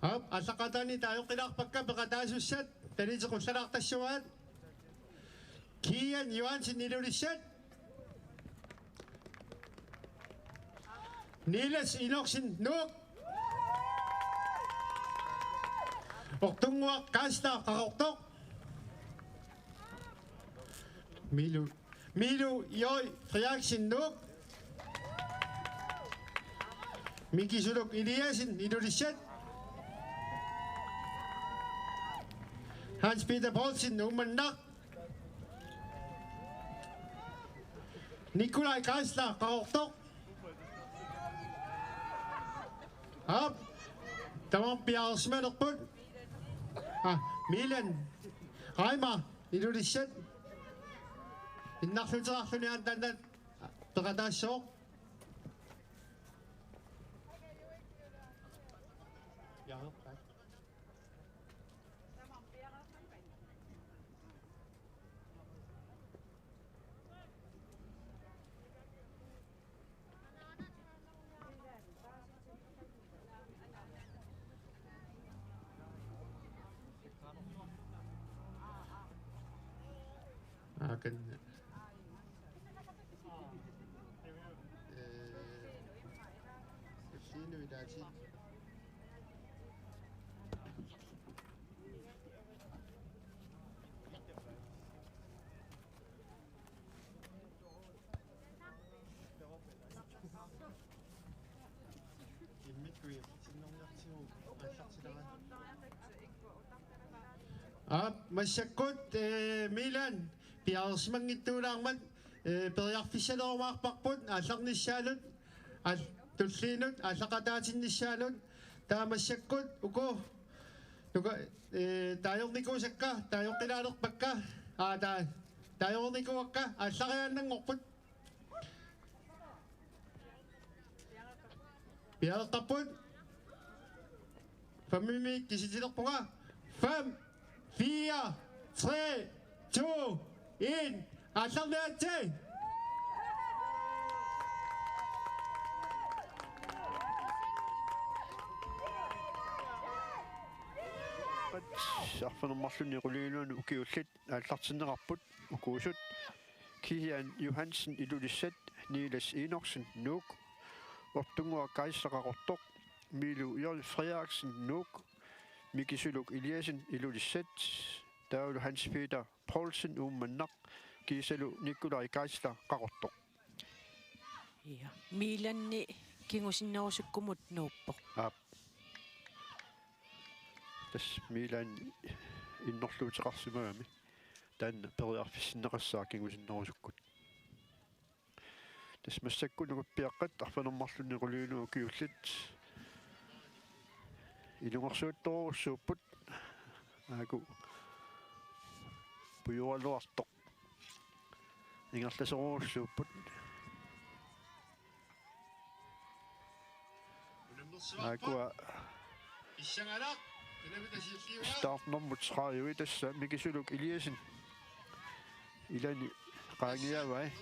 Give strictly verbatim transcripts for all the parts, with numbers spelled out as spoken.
Aap, aallaqqaataani taajoqqilaarpakka peqataasussat, taliteqqullaartassavaat. Kian Johansen, Ilulissat. Niels Enoksen, Nuuk. Ortunnguaq Kaasla, Qaqortoq. Milu, Milu J. Frederiksen, Nuuk. Mikisuluk Eliasen, Ilulissat. Hans Peter Poulsen, Uummannaq. Nikolaj Kaasla, Qaqortoq. Aap, tamaasa piareersimanerput. Ah, Milan Reimer, Ilulissat. Innarluteqarluni aamma taanna peqataassooq. Ja, okay. Aakan. Ee, Sinu ilaati. Aap, massakkut, ee, Milan piareersimanngitsuulaarmat, ee, periarfissalerumaarparput aallarnissaanut, aal-, tulliinut aallaqqataatinnissaanut. Taava massakkut uku, uku, ee, taajornikuusakka, taajoqqilaalerpakka, aa, taa-, taajornikuuakka aallariaannanngorput. Piareertarput. Fem-imik kisitilerpunga. Fem, fire, tre, to, en. Aallarniaritsi. Arfineq-marlunnik qulingiluanut ukiullit aallartinneqarput ukuusut. Kihian Johansen, Ilulissat, Niels Enoksen, Nuuk, Ortunnguaq Kaisla, Qaqortoq, Milu J. Frederiksen, Nuuk, Mikisuluk Eliasen, Ilulissat, taavalu Hans Peter Poulsen, Uummannaq, kiisalu Nikolaj Kaisla, Qaqortoq. Ja, Milanni kingusinnerusukkumut nuuppoq. Aap. Tassa Milan innerluuteqarsimagami. Taanna periarfissinneqassaaq kingusinnerusukkut. Tassa massakkut nukappiaqqat arfineq-marlunnik qulingiluanut ukiullit ilungersuattorujussuupput. Aaku pujugaluartoq ingerlasorujussuupput. Aakkua startnummer tredive, tassa Mikisuluk Eliasen. Ilani qaangiavai.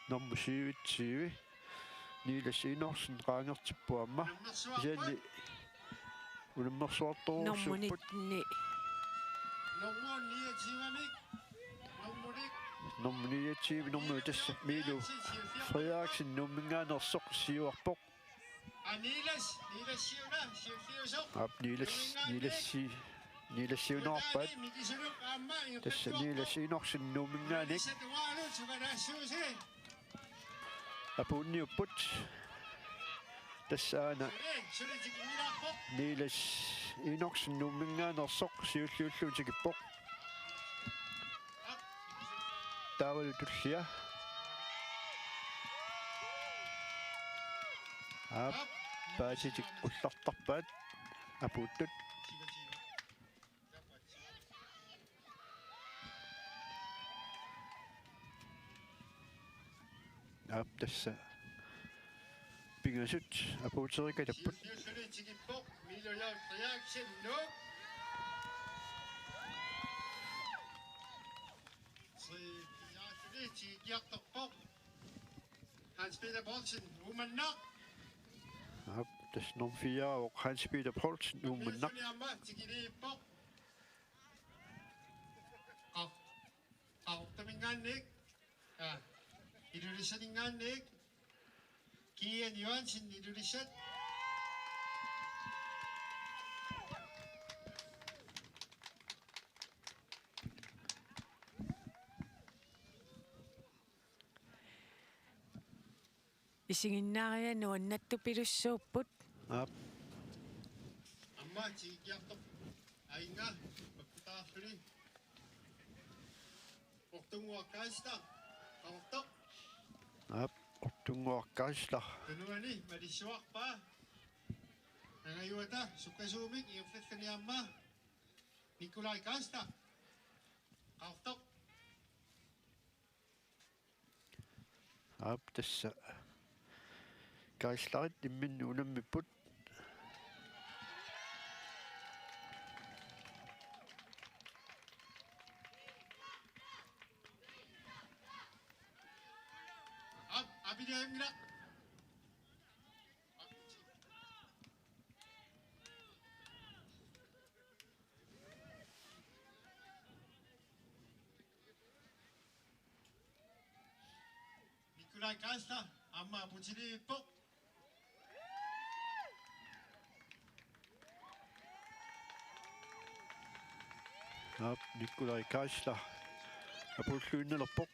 Nummer syvogtyve, Niels Enoksen, qaangertippoq aamma. Kisianni unammersuartorujussuupput. Nummer nitten. Nummer niogtyve, nummer, tassa Milu Frederiksen Nuumminngaanneersoq siuarpoq. Aap, Niilas, Niilas siuneerpaat. Tassa Niilas Enoksen Nuumminngaanniit. Apuunniupput. Tassa aana Niilas Enoksen Nuumminngaanneersoq siulliullugu tikippoq. Taavalu tullia. Aap, paasitik qullartarpaat apuuttut. Aap, tassa pingasut apuuteriikatapput. Hans Peter Poulsen, Uummannaq. Aap, tassa nummer fire, Hans Peter Poulsen, Uummannaq. Aamma tikiliippoq. Qaq-, Qaqortuminngaanniit. Aa, Ilulissaninngaanniit. Kian Johansen, Ilulissat. Isiginnaariat nuannattupilussuupput. Aap. Aamma tikikkiartoq. Ainga, pakkutaarluni. Ortunguaq Kaasla, Qaqortoq. Aap, Ortunguaq Kaasla. Tunuani malissuarpaa. Angajuata sukkasuumik iorfissani aamma. Nikolaj Kaasla, Qaqortoq. Aap, tassa Kaaslarit imminnut unammipput. Aap, Abidianngilaq. Nikolaj Kaasla, aamma aputiliippoq. Aap, Nikolaj Kaasla. Apulluinnalerpoq.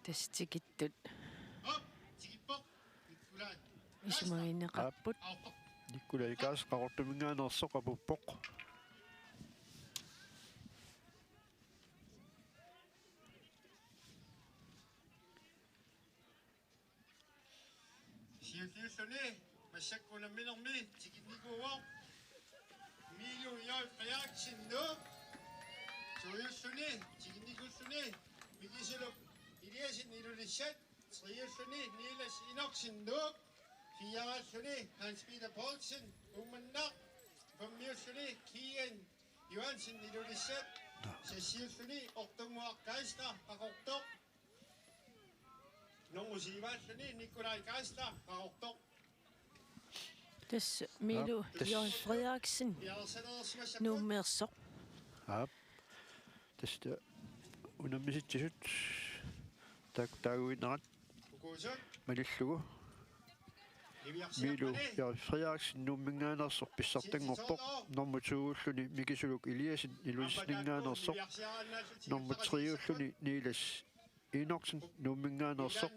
Tassa tikittut. Op, tikippoq. Nikolaj. Isumagineqarput. Aorpoq. Nikolaj Kaasla Qaqortuminngaanneersoq apuppoq. Siulliulluni, massakkut unamminermi tikinnikuuvoq Miilu J. Frederiksen, Nuuk. Tojulluni, tikinnikuulluni, Mikisuluk Eliasen, Ilulissat. Triulluni, Niels Enoksen, Nuuk. Firealluni, Hans Peter Poulsen, Uummannaq. Femmiulluni, Kian Johansen, Ilulissat. Seksiulluni, Ortunguaq Kaasla, Qaqortoq. Nummer syvalluni, Nikolaj Kaasla, Qaqortoq. Tassa Miilu Aap, tassa. J. Frederiksen, Nuummeersoq. Aap. Tassa unammisitsisut taak-, taaguinerat malillugu. Miilu J. Frederiksen Nuumminngaanneersoq pissartanngorpoq. Nummer to-ulluni Mikisuluk Eliasen Ilulissaninngaanneersoq. Nummer tre-ulluni Niels Enoksen Nuumminngaanneersoq.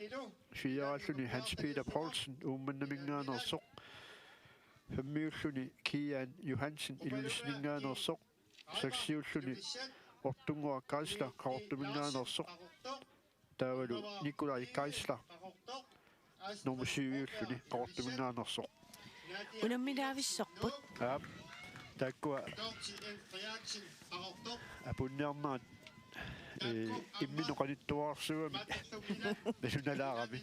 Fire-ulluni Hans Peter Poulsen Uummannaminngaanneersoq. Fem-ulluni Kian Johansen Ilulissaninngaanneersoq. Seks-ulluni Ortunguaq Kaasla Qaqortuminngaanneersoq. Taavalu Nikolaj Kaasla nummer syv-ulluni Qaqortuminngaanneersoq. Unamminaavissorput. Aap. Taakkua apunniarnerat, ee, imminut qanittuararsuugami nalunalaarami.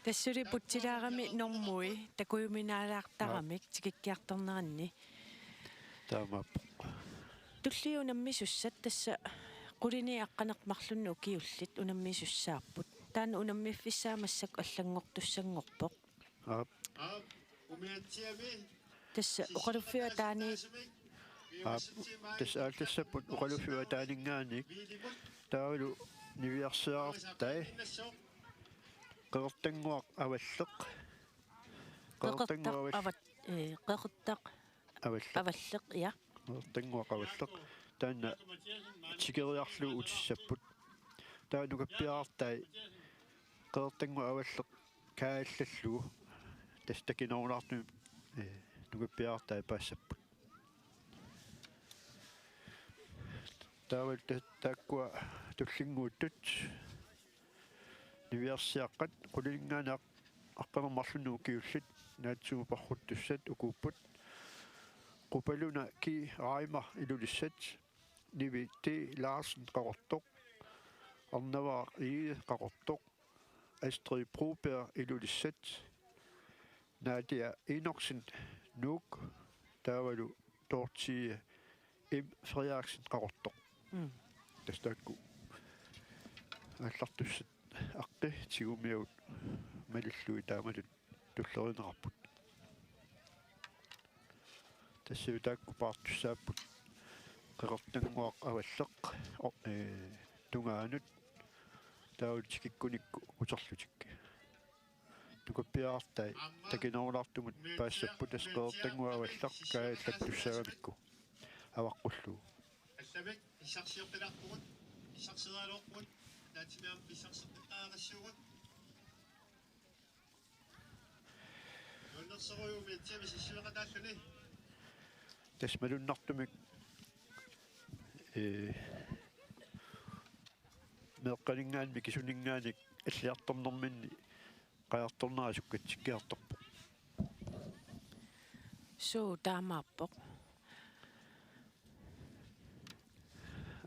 Tassa suli putsilaarami normui takujuminaalaartaramik tikikkiartorneranni. Taamaappoq. Tulliit unammisussat tassa qulini aqqaneq-marlunnik ukiullit unammisussaapput. Taanna unammiffissaa massakkut allanngortussanngorpoq. Aap. Tassa oqaluffiup ataaniit. Aap. Tassa aallassapput oqaluffiup ataaninngaanniit. Taavalu niviarsiarartai. Qeqertannguaq Avalleq. Qeqertaq Avalleq. Ee, Qeqertaq Avalleq. Avalleq, ja. Qeqertannguaq Avalleq. Taanna tikeriarlugu utissapput. Taava nukappiarartai Qeqertannguaq Avalleq kaajallallugu. Tassa takinerulaartumik, ee, nukappiarartai paassapput. Taava ta-, taakkua tullinnguuttut niviarsiaqqat qulininngaanniit aqqaneq-marlunnik ukiullit naatsumik parruttussat ukuupput: Qupaluna Ki Reimer Ilulissat, Nivi T. Larsen Qaqortoq, Arnavaq Egede Qaqortoq, Astrid Broberg Ilulissat, Nadia Enoksen Nuuk, taavalu Dorthee Im Frederiksen Qaqortoq. Mm. Tassa taakku aallartussat aqqi tigumiagut malillugit taamaattut tulleriinnarput. Tassa taakku paartussaapput Qeqertannguaq Avalleq, o-, ee, tungaanut, taava tikikkunikku uterlutik. Nukappiarartai takinerulaartumut paassapput, tassa Qeqertannguaq Avalleq kaajallattussaagamikku avaqqullugu. Allamik pissarsiorpilaarpugut, pissarsiorpilaarpugut, naatsumik aamma pissarsiorpilaarpassuugut. Nuannersorujussuuvoq, Mitsi, misissueqataalluni. Tassa malunnartumik, ee, meeqqaninngaanniit mikisuninngaanniit alliartornerminni qajartornera sukkatsikkiartorpoq. Suu, taamaappoq.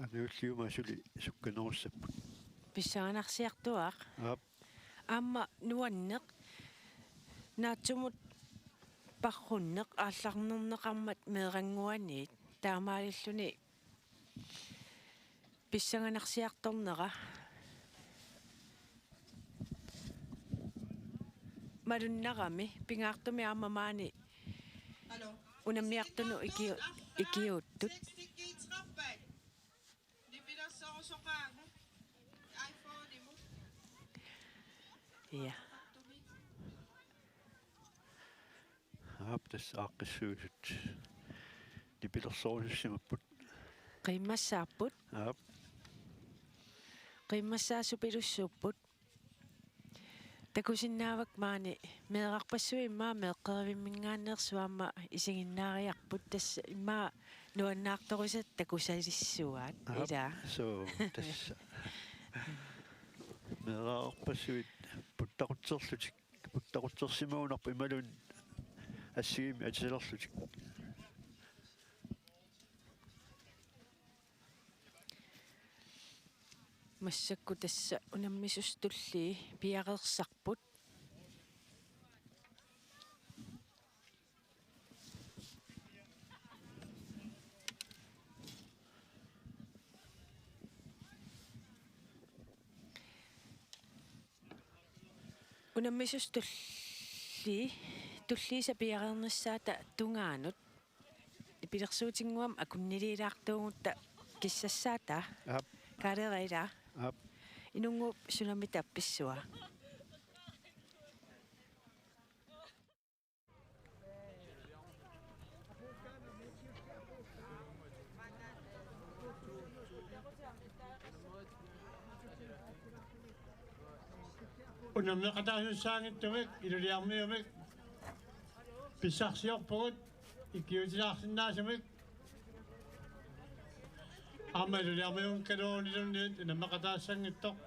Angajulliumaat suli sukkanerussapput. Pissanganarsiartuaaq. Aap. Aamma nuanneq. Naatsumut parrunneq aallarnerneqarmat meerannguaniit. Taamaalilluni pissanganarsiartornera malunnarami, pingaartumik aamma maani unammiartunut iki-, ikiuuttut. Ja. Aap, tassa aaqqissuisut nipilersorusussimapput. Qiimmassaapput. Aap. Qiimmassaassupilussuupput. Takusinnaavakka maani meerarpassuit immaqa meeqqerivimminngaanneersut aamma isiginnaariarput, tassa immaqa nuannaartorisat takusalissuaat. Aap, ilaa. Suu, tassa. Meerarpassuit puttaqutserlutik. Puttaqutsersimagunarput imaluunniit assigiimmik atisalerlutik. Massakkut tassa unammisussat tullii piareersarput. Unammisussat tullii, tulliisa piareernissaata tungaanut. Nipilersuutinnguamik akunniliilaartuugutta kissassaataa. Aap. Kaalera ilaa. Aap. Inunnguup sunami tappissua. Unammeqataasussaanngitsumik, iluliarmiumik, pissarsiorpugut, ikiuutilaarsinnaasumik, aamma iluliarmiunngikkaluaruniluunniit unammeqataassanngitsoq.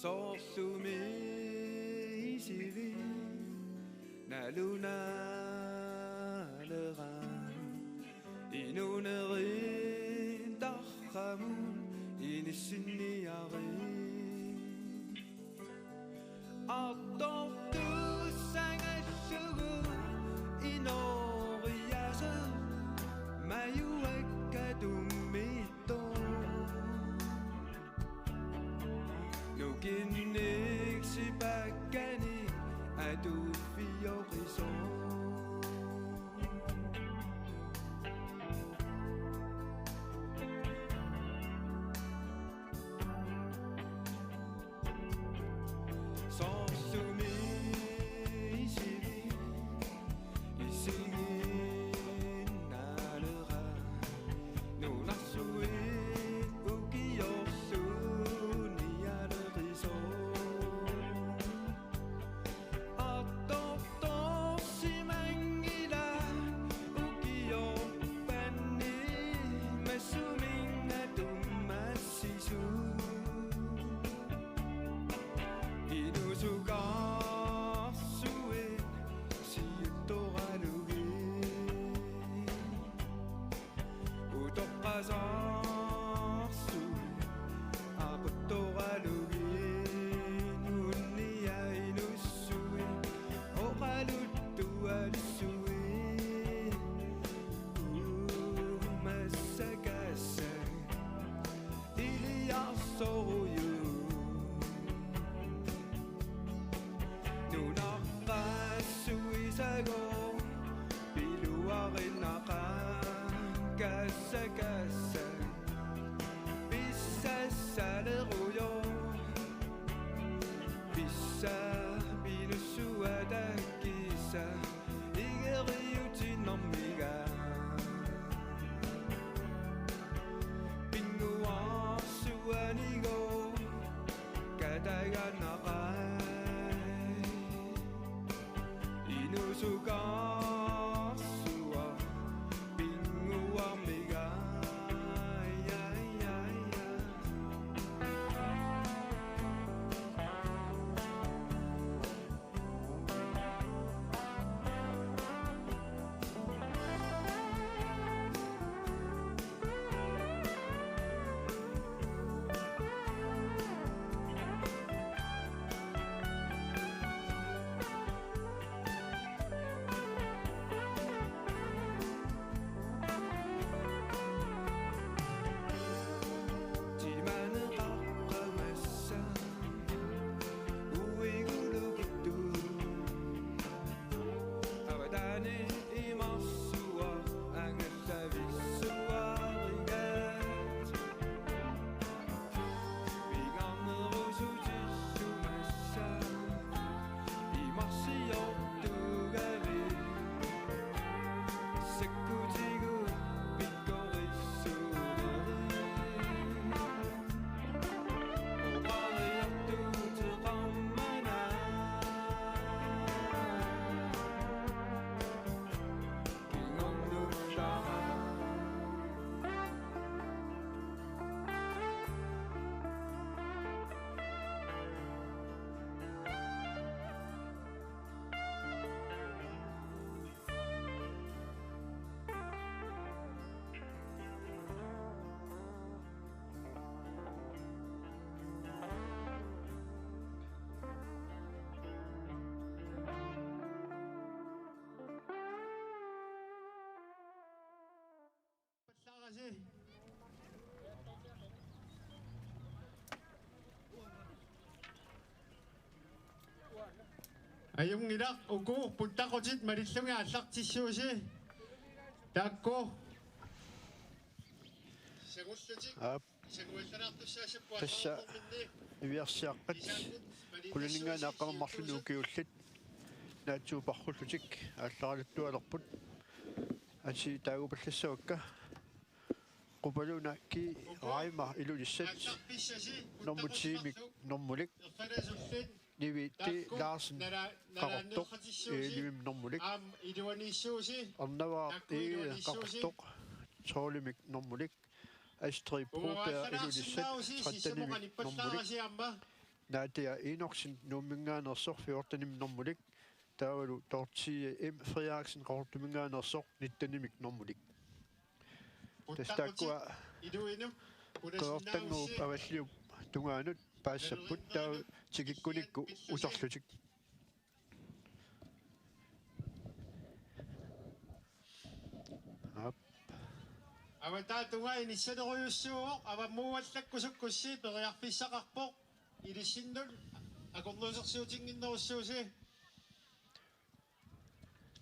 Artorlumi isivik nalunaalera inuunerit tarramut inissinniarit. Artortussangallugu inooriaaseq majuakka tummittoq. Nukinnik sipakkani atuffioqisoq. Soorlumi isivik isiginnaalera nunarsuit ukiorlu nialeqisoq. Artortorsimanngilaq ukiorpanni massuminnga tummassisut. Inuusukarsuit siuttoralugit. Utoqqasaarsuit aquttoralugit, unniaq inussuit oqaluttualissuit. Uumassakassat iliarsorujuk. Nunaqqassuisagooq piluarinnaqaaq, kassakassat pissassalerujoq. Pissaaq inussuaq takkissaq igeriutinnermiga. Pinnguarsuanigooq kataganaqaaq. Inuusukarsuaq pinnguarmiga. Uigulugittu. Avataani imarsuaq angallavissuarigaat. Pigarnerusutillu massa imarsiortugavit. Sakkutigut pikkorissuunerit. Ajunngilaq, uku puttaqutit malillugit aallartissuusi. Taakku. Aap. Tassa niviarsiaqqat qulaninngaanniit aqqaneq-marlunnik ukiullit naatsuuparrullutik aallaraluttualerput. Atii taagupallassavakka. Qupaluna Ki Raima Ilulissat, nummer ti-mik normulik. Nivi T Larsen Qaqortoq, eh, Nivimik normulik. Arnavaq E Qaqortoq, tolvimik normulik. Astrid Broberg Ilulissat, trettenimik normulik. Nadia Enoksen Nuumminngaanneersoq fjortenimik normulik, taavalu Dorthea M. Frederiksen Qaqortuminngaanneersoq nittenimik normulik. Tassa taakkua Qeqertannguup Avalliup tungaanut paassapput, taava tikikkunikku uterlutik. Aap. Avataa tungaa inissalerujussuuvoq, avammuuallakkusukkussi periarfissaqarpoq, ilissinnut akornusersuutinnginnerussuusi.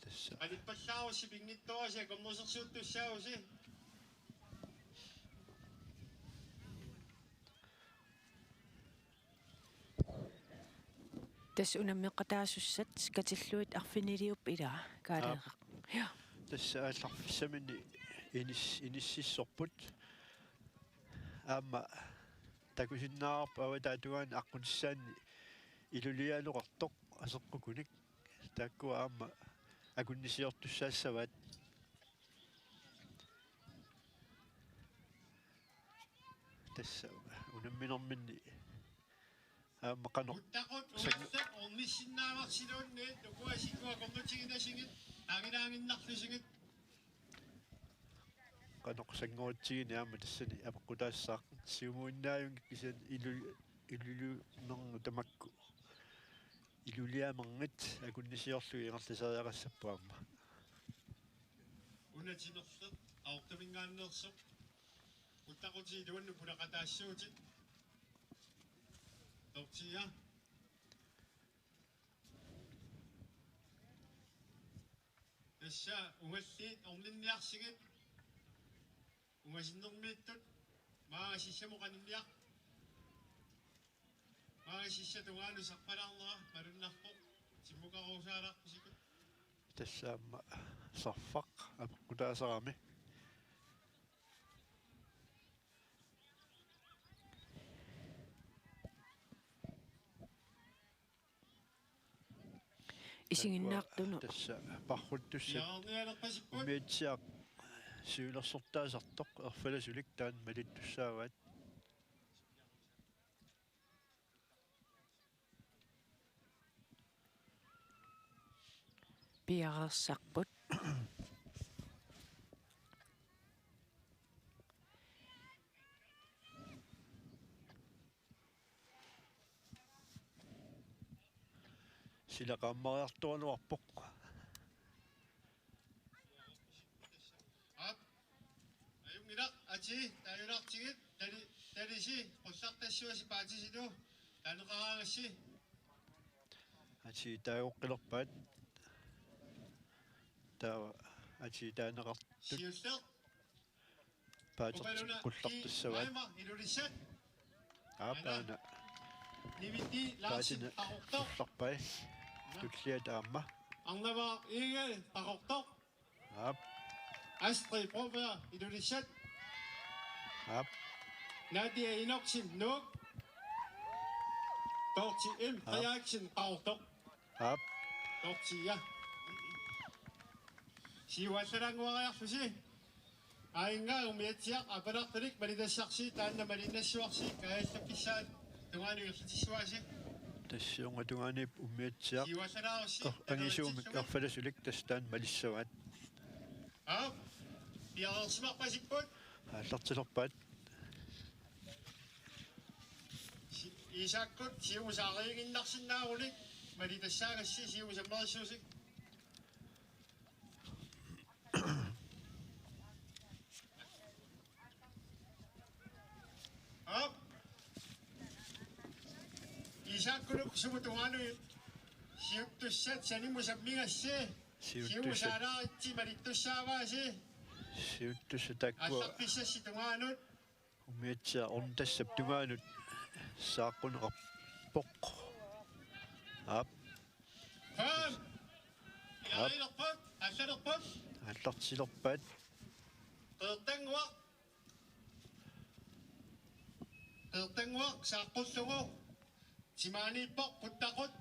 Tassa. Qalippallaarussi pinngitsoorasi akornusersuuttussaavusi. Tassa unammeqataasussat katillugit arfiniliup ilaa kaaleeraq. Aap. Ja. Tassa aallarfissaminni inis-, inississorput. Aamma takusinnaavarput avataa tungaani aqqutissaanni ilulianeqartoq aseqqukunik. Taakkua aamma akunnisiortussaassavaat. Tassa unamminerminni aamma qanoq. Uttaqut sang- umassaq ornissinnaavarsiluunniit ukua sikkua akornutiginnasigit angilaaginnarlusigit. Qanoq sanngoritsigini aamma tassani apeqqutaassaaq, siumuinnaavunngit kisianni ilu-, iluliunerngit tamakku. Iluliamerngit akunnisiorlugit ingerlasariaqassapput aamma. Una timerleq Qaqortuminngaanneersoq. Uttaqutit iluannut pulaqataassuutit. Dorthea. Tassa ungalliit orninniarsigit. Ungasinnermiittut maanga sissamut qaninniaq. Maanga sissap tungaanut sarfalaarnera malunnarpoq, timmukaruusaalaarpusikkut. Tassa aamma sarfaq apeqqutaasarami. Isiginnaartunut. Tassa parruttussat. Piareernialerpasipput. Umiatsiaq siulersortaasartoq erfalasulik taanna malittussaavaat. Piareersarput. Sila qaammariartualuarpoq. Aap. Ajunngilaq, atii, taajulaartigit, tali-, talisi, qullartassuasi paatisilu, taaneqaraagassi. Atii taagoqqilerpaat. Taava atii taaneqartut. Siulleq. Paatsertik qullartassavaat. Aap, aana. Niviti Larsen Qaqortoq. Qullarpai. Tulliat aamma. Arnavaaq Egede Qaqortoq. Aap. Astrid Broberg Ilulissat. Aap. Nadia Enoksen Nuuk. Dorthe M. Frederiksen Qaqortoq. Aap. Dorthe, ja. Siuaallalaannguariarlusi. Aajuna umiatsiaq aappalartulik malitassarsi, taanna malinnassuarsi, kaajallakkissaat tungaanut ingerlatissuaasi. Tassa uunga tungaaniippoq umiatsiaq. Siuaallalaarussi. Er-, angisuumik erfalasulik tassa taanna malissavaat. Aap. Piareersimarpasipput. Aallartilerpaat. Si-, Isaakkut siumut saariiginnarsinnaarulik, malitassaagassi siumut sammerissuusik. Aap. Isaakkunuk sumut tungaanut siuttussat sanimut sammigassi. Siuttussat. Siumut saalaaritsi malittussaavaasi. Siuttussat taakkua. Aallarfissassi tungaanut. Umiatsiaq ornitassap tungaanut saaqquneqarpoq. Aap. Fem. Aap. Jaarilerput, aallarput. Aallartilerpaat. Qeqertannguaq. Qeqertannguaq saaqqullugu. Timaaniippoq puttaqut.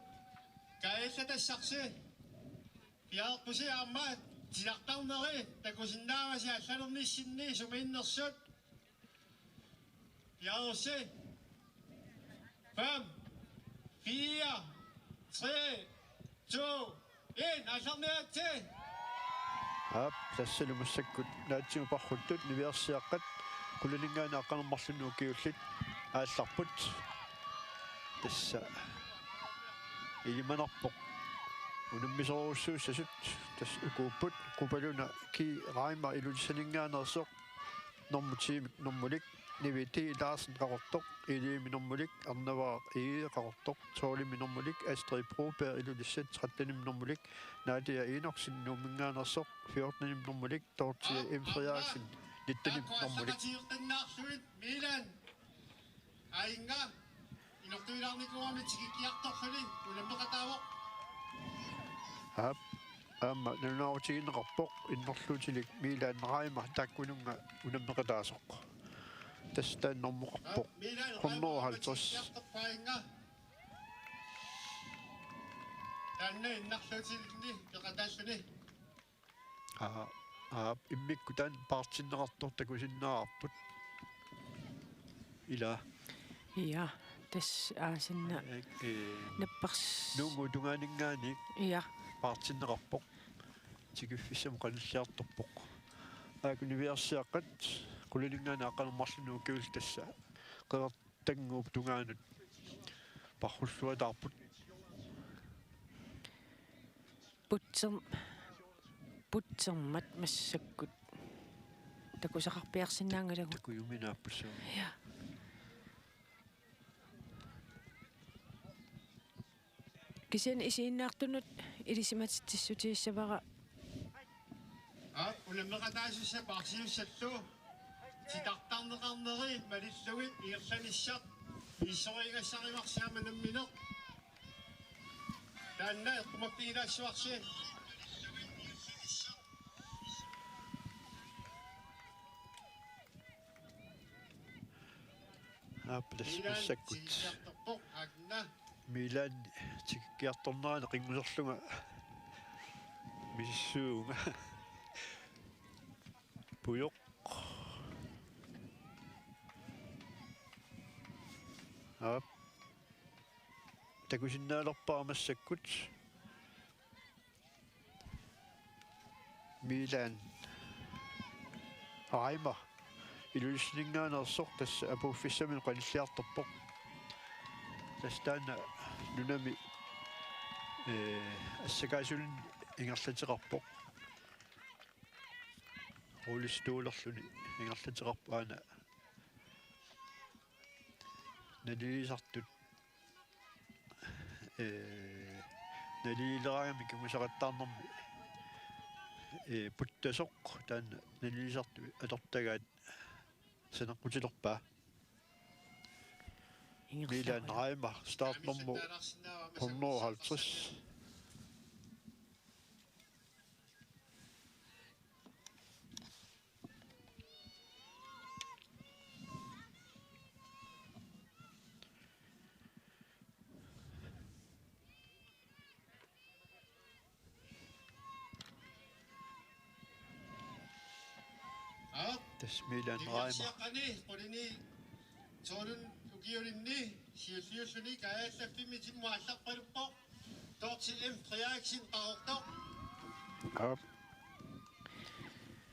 Kaajallatassarsi. Piareerpusi aamma titartarneri takusinnaavasi allalernissinni sumiinnersut. Piareersi. Fem. Fire, tre, to, en, aallarniaritsi. Aap, tassalu massakkut naatsigut parruttut niviarsiaqqat qulaninngaanniit aqqaneq-marlunut ukiullit aallarput. Tassa ilimanarpoq unammisorujussuussasut, tassa ukuupput Qupaluna Ki Raima Ilulissaninngaanneersoq, normu ti-mik normulik Nivi T. Larsen Qaqortoq, Elimi normulik Arnavaaq Egede Qaqortoq, tolvimi normulik Astrid Broberg Ilulissat, trettenimi normulik Nadia Enoksen Nuumminngaanneersoq, fjortenimi normulik Dorthea M. Frederiksen, nittenimi normulik. Milan Aajunga inortuilaarnikuugami tikikkiartorluni unammeqataavoq. Aap, aamma nalunaarutigineqarpoq innerluutilik Milan Raima taakkununnga unammeqataasoq. Tassa taanna normoqarpoq. Hundrede og halvtreds. Taanna innarluutilinni peqataalluni. Aa, aa, immikkut taanna paartinneqartoq takusinnaavarput. Ila. Ja, tassa aasinna. Ee, ee, nappars- Nuunnguup tungaaninngaanniit. Ja. Paartinneqarpoq. Tikiffissamut qanilliartorpoq. Aaku niviarsiaqqat qulaninngaanniit aqqaneq-marlunut ukiullit tassa Qeqertannguup tungaanut parrulluataarput. Putser-, putsermat massakkut takusaqarpiarsinnaanngilagut. Takujuminaapput suu. Ja. Kisianni isiginnaartunut ilisimatitsissutigissavara. Aap, unammeqataasussat paarsiussallu. Titartarneqarneri malillugit ingerlanissaq. Isorigassarivarsi aamma nammineq. Taanna eqqumaffigilaassuarsi. Aap, tassa massakkut. Milan tikikkiartorpoq, Agna. Milan tikikkiartornerani qinnguserlunga misissuuvunga. Pujoq. Aap. Takusinnaalerpara massakkut. Milan Raima Ilulissaninngaanneersoq tassa apuuffissaminut qanilliartorpoq. Tassa taanna nunami, ee, assakaasulinni ingerlateqarpoq. Rullestollerluni ingerlateqarpoq aana nalilisartut. Ee, nalileraangami kingusaqattaarnermi, ee, puttasoq taanna nalilisartut atortagaat saneqqutilerpaa. Milan Raima, startnummer hundrede og halvtreds. Aap. Tassa Milan Raima. Niviarsiaqqani qulini soorlu ukiulinni siulliulluni kaajallaffimmi timmut aallarpaluppoq. Dorthe M. Frederiksen Qaqortoq. Aap.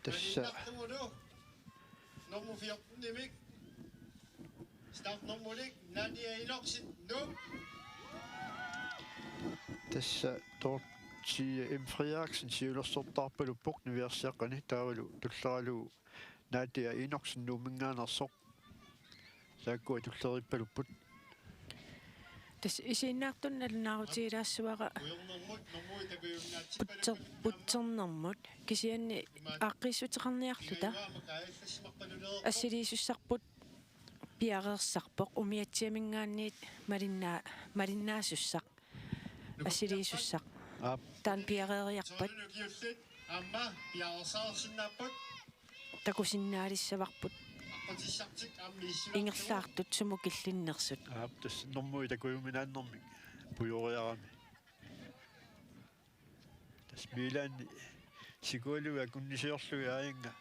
Tassa. Malinnaartumulu nummer fjorten-imik. Startnummerik Nadia Enoksen, Nuuk. Tassa Dorthe M. Frederiksen siulersortaarpaluppoq niviarsiaqqani taavalu tulleralugu Nadia Enoksen Nuumminngaanneersoq. Taakkua tulleriippalupput. Tassa isiginnaartunut nalunaarutigilaassavara putser-, putsernermut kisianni aaqqiissuteqarniarluta assiliisussarput piareersarpoq umiatsiaminngaanniit malinnaa-, malinnaasussaq. Assiliisussaq. Aap. Taanna piareeriarpat. Aamma piareersarsinnaapput. Takusinnaalissavarput. Aqqutissartik aamma issulartugut. Ingerlaartut sumut killinnersut. Aap, tassa normu takujuminaannermik pujoriarami. Tassa Milan sikualu akunnisiorlugu aajunga.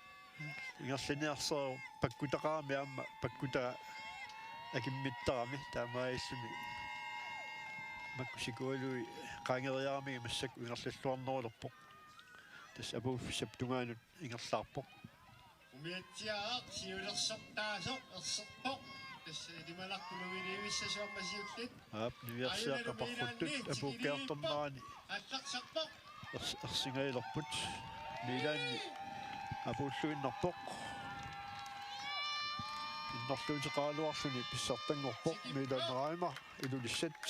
Ingerlaniarsaaq pakkutaqarami aamma pakkutaa akimmittarami taamaalilluni. Makku sikualui qaangeriaramigit massakkut ingerlalluarnerulerpoq. Tassa apuuffissap tungaanut ingerlaarpoq. Umiatsiaaq siulersortaasoq erserpoq. Tassa ilimanarpoq nummer elleve-ssasuarmasiullit. Aap, niviarsiaqqat parruttut apuukkiartornerani. Allarsarpoq. Ers-, ersingailerput. Miilaanni apuulluinnarpoq. Innerluuteqaraluarluni pissartanngorpoq Miilaan Reimer Ilulissat.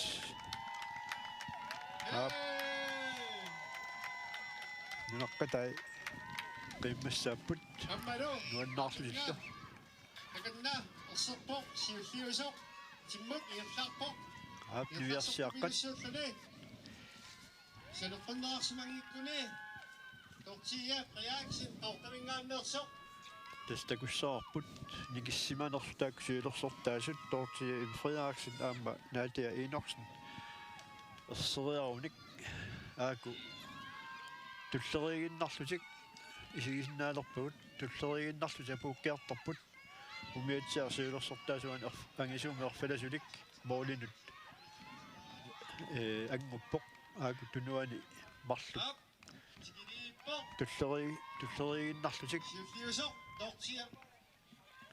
Aap. Nunaqatai qiimmassaapput. Nuannaarlutillu. Takanna erserpoq siulliusoq. Timmut ingerlaarpoq. Aap, niviarsiaqqat. Saneqqunneqarsimanngikkuni. Dorthea Frederiksen, Qaqortuminngaanneersoq. Tassa takussavarput nikissimanersut taakku siulersortaasut, Dorthea M. Frederiksen aamma Nadia Enoksen. Erseriarunik aaku tulleriiginnarlutik isigisinnaalerpagut, tulleriiginnarlutik apuukkiartorput. Umiatsiaq siulersortaasuani erf-, angisuumik erfalasulik målinut, ee, anguppoq aaku tunuani marluk. Tulleri-, tulleriiginnarlutik. Siulliusoq, Dorthea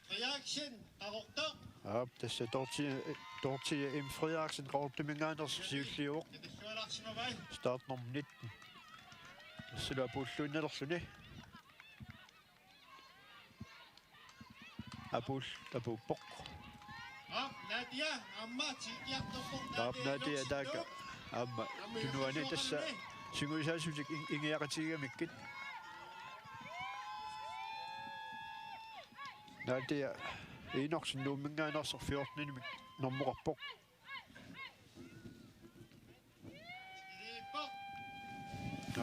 Frederiksen, Qaqortoq. Aap, tassa Dorthea, Dorthea M. Frederiksen, Qaqortuminngaanneersoq siulliuvoq. Katillualaarsimavai. Startnummer nitten. Tassalu apuulluinnalerluni. Apuul-, apuuppoq. Aap, Nadia, aamma tikikkiartorpoq. Aap, Nadia Enoksen taakku. Aamma tunuani tassa sungiusaasutik in-, ingiaqatigigamikkit. Nadia Enoksen Nuumminngaanneersoq fjortenimik normoqarpoq.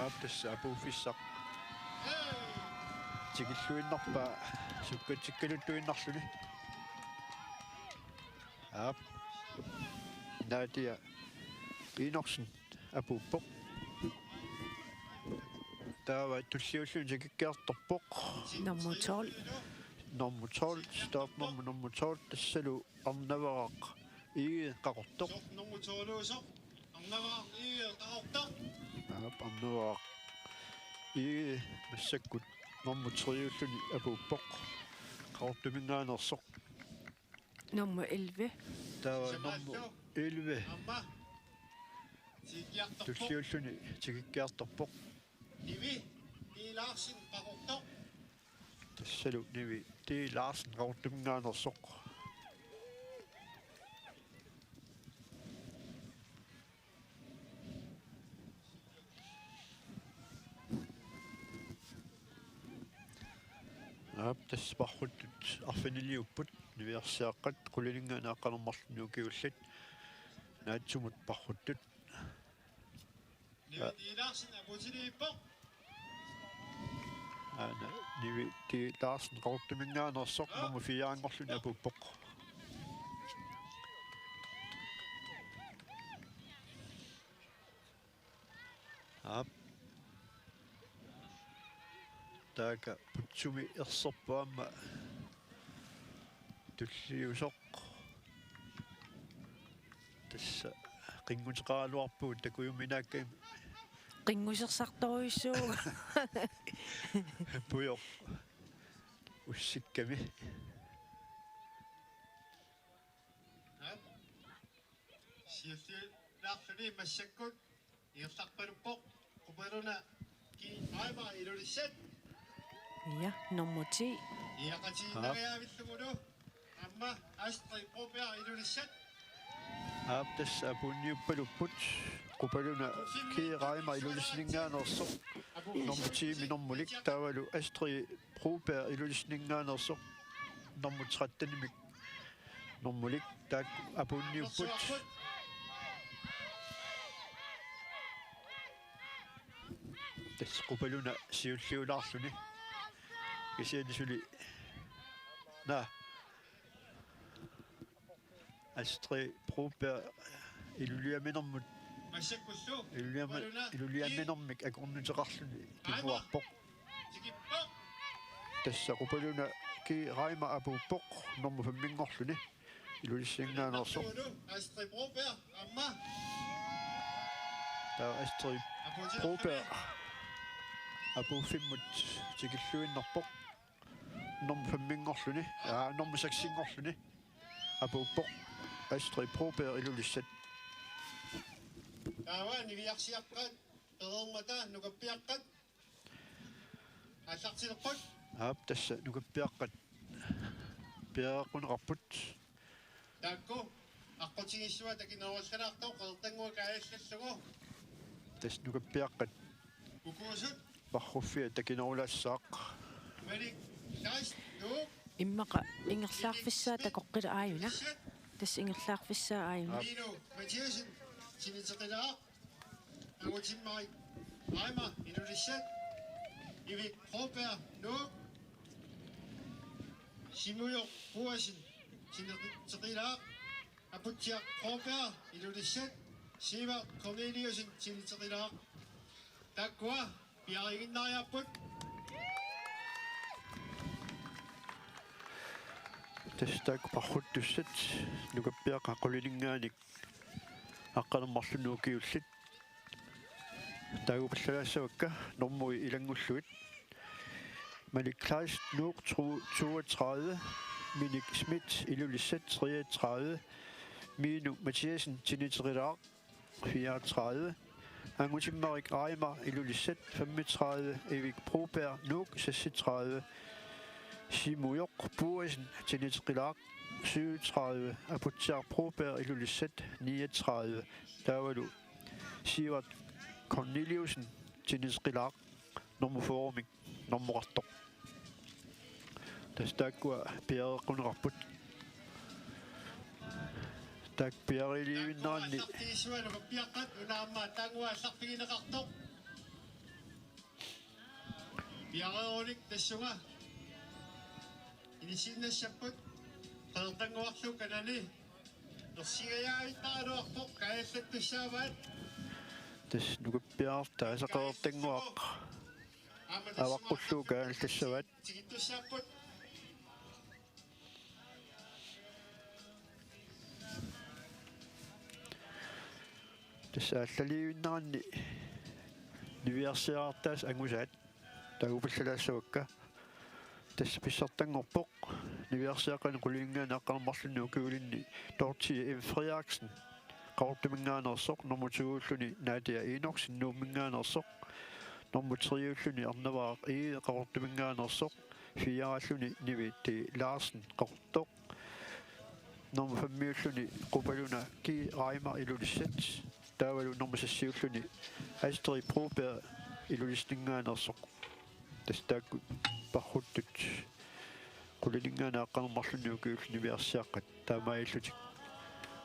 Aap, tassa apuuffissaq tikilluinnarpaa sukkatsikkaluttuinnarluni. Aap. Nadia Enoksen apuuppoq. Taava tulliulluni tikikkiartorpoq. Nummer tolv. Nummer tolv, startnummer nummer tolv, tassalu Arnavaraq Egede Qaqortoq. Soq nummer tolv-usoq. Arnavaraq Egede Qaqortoq. Aap, Arnavaraq Egede massakkut nummer tre-ulluni apuuppoq. Qaqortuminngaanneersoq. Nummer elleve. Taava nummer elleve. Aamma tikikkiartorpoq. Tulliulluni tikikkiartorpoq. Nivi T. Larsen Qaqortoq. Tassalu Nivi T. Larsen Qaqortuminngaanneersoq. Aap, tassa parruttut arfiniliupput, niviarsiaqqat qulininngaanniit aqqaneq-marlunnik ukiullit. Naatsumut parruttut. Nivi T. Larsen apuutiliippoq. Aana, Nivi T. Larsen Qaqortuminngaanneersoq nummer fire-nngorluni apuuppoq. Aap. Taakku putsumi erserput aamma tulliusoq. Tassa qinnguteqaraluarpugut takujuminaakkami. Qinngusersartorujussuuvoq. Pujoq ussikkami. Siulliulaarluni massakkut ingerlarpaluppoq. Qupaluna Ki Reimer Ilulissat. Ja, nummer ti. Iaqatigiinnariaavillugulu aamma Astrid Broberg Ilulissat. Aap, tassa apuunniuppalupput. Qupaluna Ki Reimer Ilulissaninngaanneersoq. Nummer ti-mi normulik taavalu Astrid Broberg Ilulissaninngaanneersoq. Nummer tretten-imik normulik taakku apuunniupput. Tassa qupaluna siulliulaarluni. Kisianni suli. Naa. Astrid Broberg Iluliaminermut. Iluliami-, Iluliaminermik akornuteqarluni kinguarpoq. Tassa qupaluna Ki Reimer apuuppoq nummer fem-inngorluni. Ilulissaninngaanneersoq. Astrid Broberg, aamma. Astrid Broberg apuuffimmut tikilluinnarpoq. Nummer femminngorluni, aa, nummer seksinngorluni apuuppoq. Astrid Broberg, Ilulissat. Taava niviarsiaqqat pereermata nukappiaqqat aallartilerput. Aap, tassa nukappiaqqat piareeqquneqarput. Taakku aqqutigissuaq takinerullalaartoq Qeqertannguaq kaajallallugu. Tassa nukappiaqqat. Ukuusut. Parruffia takinerulaassaaq. Malik Kleist Nuuk. Immaqa ingerlaarfissaa takoqqilaq aajuna. Tassa ingerlaarfissaa aajuna. Aap. Minu Mathiasen siniteqilaaq. Angutimmarik Reimer, Ilulissat. Ivik Broberg Nuuk. Simujoq Boasen siniteqilaaq. Aputsiaq Broberg, Ilulissat. Sivert Corneliusen siniteqilaaq. Taakkua piariiginnariarput. Tassa taakku parruttussat nukappiaqqat qulininngaanniit aqqaneq-marlunnik ukiullit. Taagupallalaassavakka normuit ilanngullugit. Malik Kleist Nuuk, tru-, toogtredive, Minik Schmidt, Ilulissat, treogtredive, Minu Mathiasen, siniteqilaaq, fireogtredive, Angutimmarik Reimer, Ilulissat, femogtredive, Ivik Broberg Nuuk, seksogtredive, Simujoq Boasen, siniteqilaaq, syvogtredive, Aputsiaq Broberg, Ilulissat, niogtredive, taavalu Sivert Corneliusen, siniteqilaaq, nummer fyrremik normoqartoq. Tassa taakkua piareeqquneqarput. Taakku piariilivinneranni. Aallartigissuaq nukappiaqqat, una aamma taanngua aallarfigineqartoq. Piareerunik tassunga inissiinnassapput Qeqertannguarlu kanani. Ersingajaavittarluarpoq kaajallattussaavaat. Tassa nukappiaraq taasa Qeqertannguaq avaqqullugu kaajallassavaat. Tikittussaapput. Tassa aallaliivinneranni niviarsiarartaasa angusaat. Taagupallalaassavakka. Tassa pissartanngorpoq niviarsiaqqani qulininngaanniit aqqaneq-marlunnik ukiulinni Dorthea M. Frederiksen, Qaqortuminngaanneersoq, nummer to-ulluni Nadia Enoksen, Nuumminngaanneersoq, nummer tre-ulluni Arnavaaq Egede, Qaqortuminngaanneersoq, fire-ulluni Nivi T. Larsen, Qaqortoq, nummer fem-ulluni Qupaluna G. Reimer, Ilulissat, taavalu nummer seks-ulluni Astrid Broberg, Ilulissaninngaanneersoq. Tassa taakku parruttut qulininngaanniit aqqaneq-marlunnik ukiulluni niviarsiaqqat taamaalillutik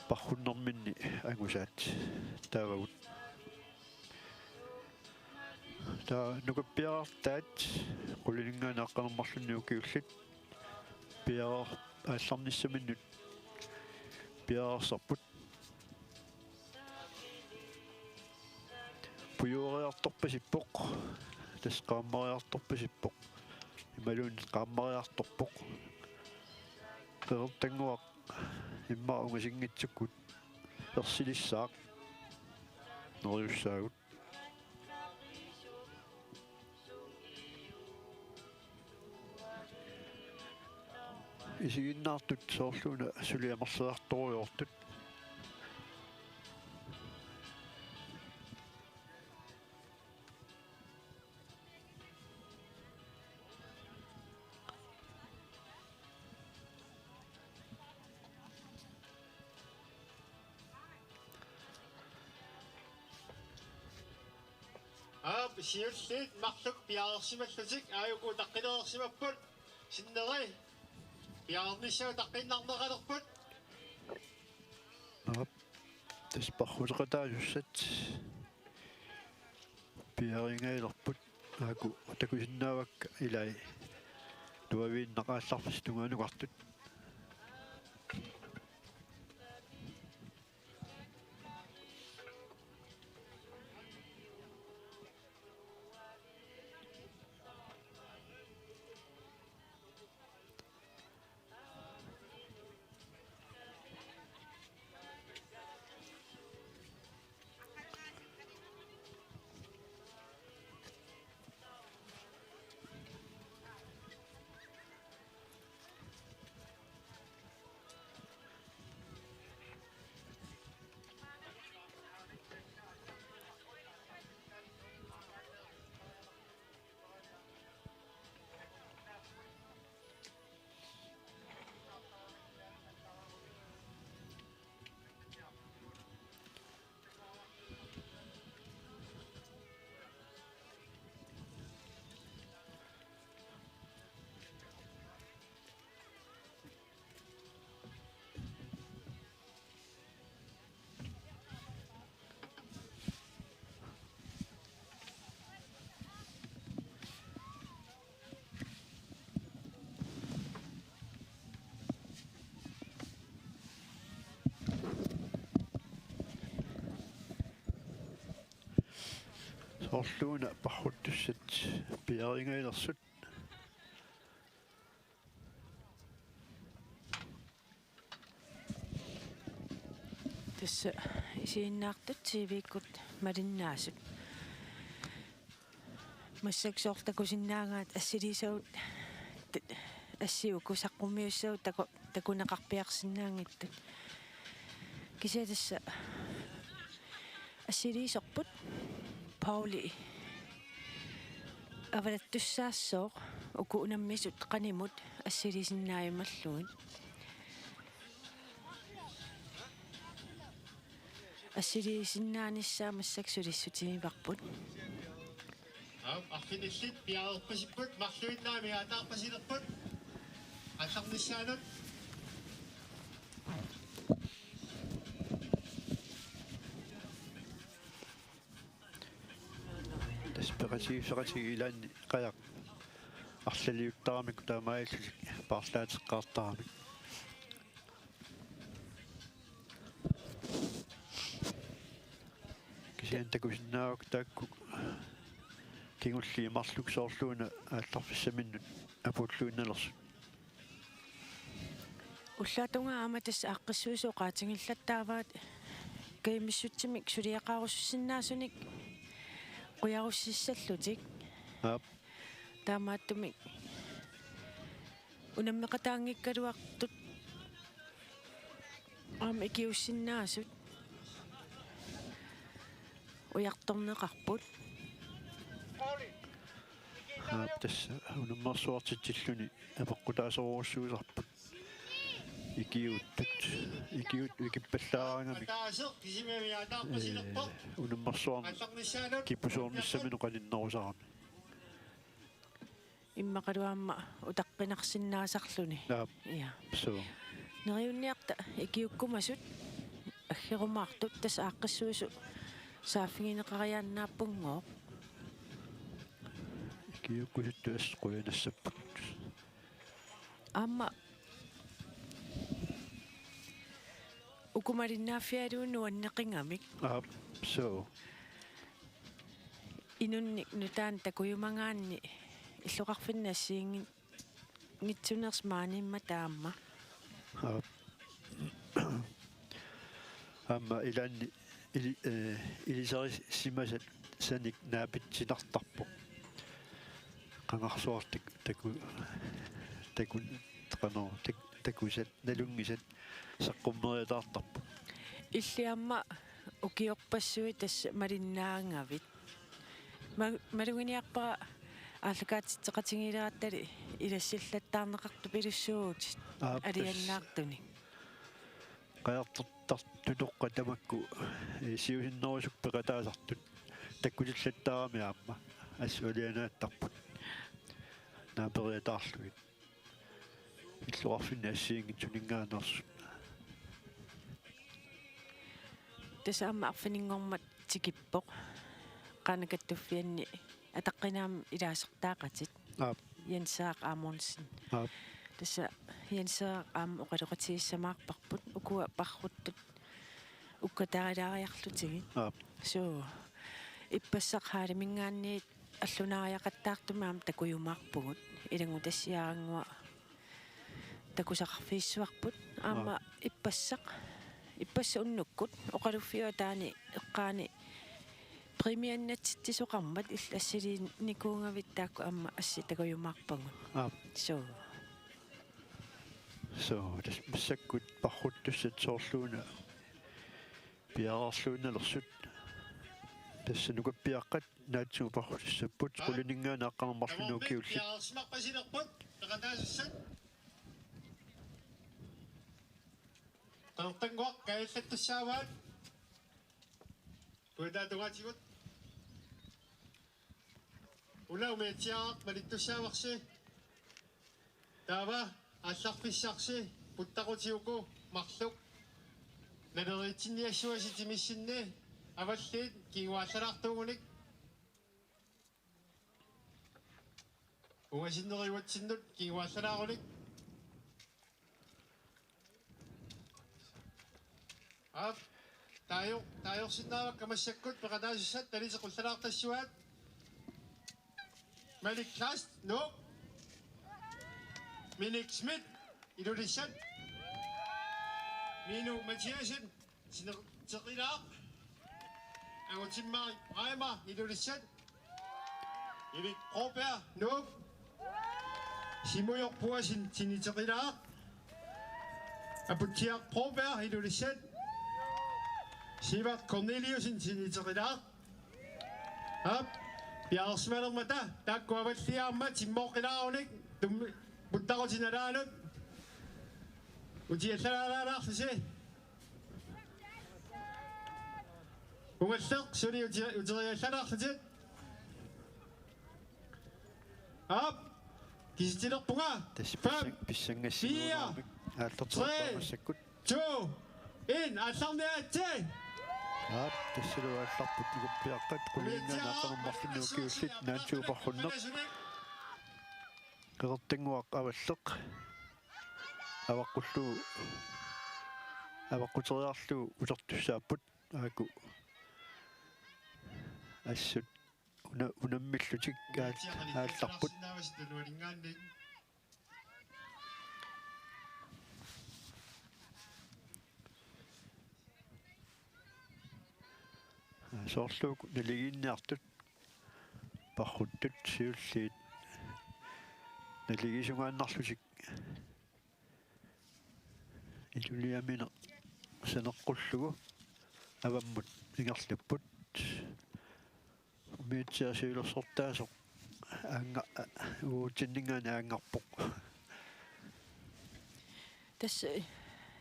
parrunnerminni angusaat taavagut. Taava nukappiarartaat qulininngaanniit aqqaneq-marlunnik ukiullit piareer-, aallarnissaminnut piareersarput. Pujuuriartorpasippoq, tassa qaammariartorpasippoq, imaluunniit qaammariartorpoq. Qeqertannguaq immaqa ungasinngitsukkut ersilissaaq neriussaagut. Isiginnaartut soorluuna suli amerliartorujoortut. Aap, siulliit marluk piareersimallutik aajuku utaqqilereersimapput, sinneri piareernissaat utaqqiinnarneqalerput. Aap, tassa parruteqataasussat piareerinngilerput, aajuku takusinnaavakka ilai tuaviinnaq aallarfissat tungaanut oqartut. Orluuna parruttussat piareereersut. Tassa isiginnaartut T V-kkut malinnaasut. Massakkut soorlu takusinnaagaat assiliisavut t-, assit uku saqqummiussavut taku-, takuneqarpiarsinnaanngitsut. Kisianni tassa assiliisorput Pauli avalattussaassooq uku unammisut qanimut assiliisinnaajumallugu. Assiliisinnaanissaa massakkut sulissutigivarput. Aap, arfinillit piareerpasipput, marluinnaat miaataarpasilerput. Aallarnissaanut. Tassa peqatigiissaqatigiit ilaanni qajaq arlaliuttaramik taamaalillutik paarlaateqqaartaramik. Kisianni takusinnaavakka taakku kingulliit marluk soorluuna aallarfissaminnut apuulluinnalersut. Ullaatungaa aamma tassa aaqqissuisoqaatigillattaavaat kajumissutsimik suliaqarusussinnaasunik qujarussissallutik. Aap. Taamaattumik unammeqataanngikkaluartut aamma ikiuussinnaasut ujartorneqarput. Aap, tassa unammersuartitsilluni apeqqutaasorujussuusarput. Ikiuuttut, ikiuuttut ikippallaaraangamik. Ee, unammersuarneq kipusoornissaminut qaninnerusarami. Immaqalu aamma utaqqinarsinnaasarluni. Aap. Ja. Suu. Neriunniarta ikiukkumasut aggerumaartut tassa aaqqissuisoq saaffigineqariaannaappunngooq. Ikiukkusuttut assut qujanassapput. Aamma uku malinnaaffigalugit nuanneqigamik. Aap, suu. Inunnik nutaanik takujumagaanni illoqarfinni assigiinngitsunersoq maaniimmata aamma. Aap. Aamma ilaanni ili-, ee, ilisarisimasanik naapitsinartarpoq. Qangarsuartut taku-, taku-, qanoq, tak-, takusat, nalunngisat saqqummeriataartarput. Illit aamma ukiorpassuit tassa malinnaagavit. Ma-, maluginiarpara aallakaatitseqatigiilerattali ilassillattaarneqartupilussuuvutit. Aap, tassa alianaartunik. Qajartortartutoqqat tamakku, ee, siusinnerusukkut peqataasartut takkutillattaarami aamma assut alianaattarput. Naaperiataarlugit. Illoqarfinni assigiinngitsuninngaanneersut. Tassa aamma arfininngormat tikippoq. Qaana Kattuffianni ataqqinaammik ilaasortaaqatit. Aap. Jens Erik Amundsen. Aap. Tassa Jens Erik aamma oqaloqatigissamaarparput. Ukua parruttut ukkataalaariarlutigit. Aap. Suu. Ippassaq Haaliminngaanniit allunaariaqattaartumik aamma takujumaarpugut. Ilanngutassiarannguaq takusaqarfigissavarput. Aamma Aap. Ippassaq. Ippassaq unnukkut. Oqaluffiup ataani eqqaani premiernatsitsisoqarmat illit assiliinikuugavit taakku aamma assit takujumaarpagut. Aap. Suu. Suu, tassa massakkut parruttussat soorluuna piareerluinnalersut. Tassa nukappiaqqat naatsigut parruttussapput, qulininngaanniit aqqaneq-marlunnik ukiullit. Piareersimarpasilerput, peqataasussat. Qeqertannguaq kajallattussaavaat. Puitaa tungaatigut. Una umiatsiaaq malittussaavarsi. Taava aallarfissarsi puttaqutiuku marluk naleriitsinniassuasi timissinni avalliit kinguaallalaartuugunik. Ungasinnerujuatsinnut kinguaallalaarunik. Aap, taajo-, taajorsinnaavakka massakkut peqataasussat talisi qullalaartassuaat. Malik Kleist, Nuuk. Minik Schmidt, Ilulissat. Minu Mathiassen, Sinner-, Sinnerteqilaaq. Angutimmarik Reimer, Ilulissat. Erik Broberg, Nuuk. Simujoq Boasen, Sinnerteqilaaq. Aputsiaq Broberg, Ilulissat. Sivert Corneliussen, Sinnerteqilaaq. Aap, piareersimalermata taakku avalliaarmat timmooqqilaarunik tummi-, puttaqutit nalaanut. Utiallalaalaarlusi. Ungalleq suli uti-, uteriallalaarlutit. Aap, kisitilerpunga. Tassa fem, pissan-, pissangassimaarami. Fire, aallertuarpaa tre, massakkut. To, en, aallarniaritsi. Aap, tassalu aallarput nukappiaqqat, qulingiluat aqqaneq-marlunnik ukiullit, naatsuup parrunneq. Qeqertannguaq Avalleq. Avaqqullugu, avaqquteriarlugu utertussaapput, aaku assut una-, unammillutik aal-, aallarput. Soorlu naligiinniartut parruttut siulliit naligiisugaannarlutik iluliamineq saneqqullugu avammut ingerlapput. Umiatsiaq siulersortaasoq aanga-, uagutsinnit aanngarpoq. Tassa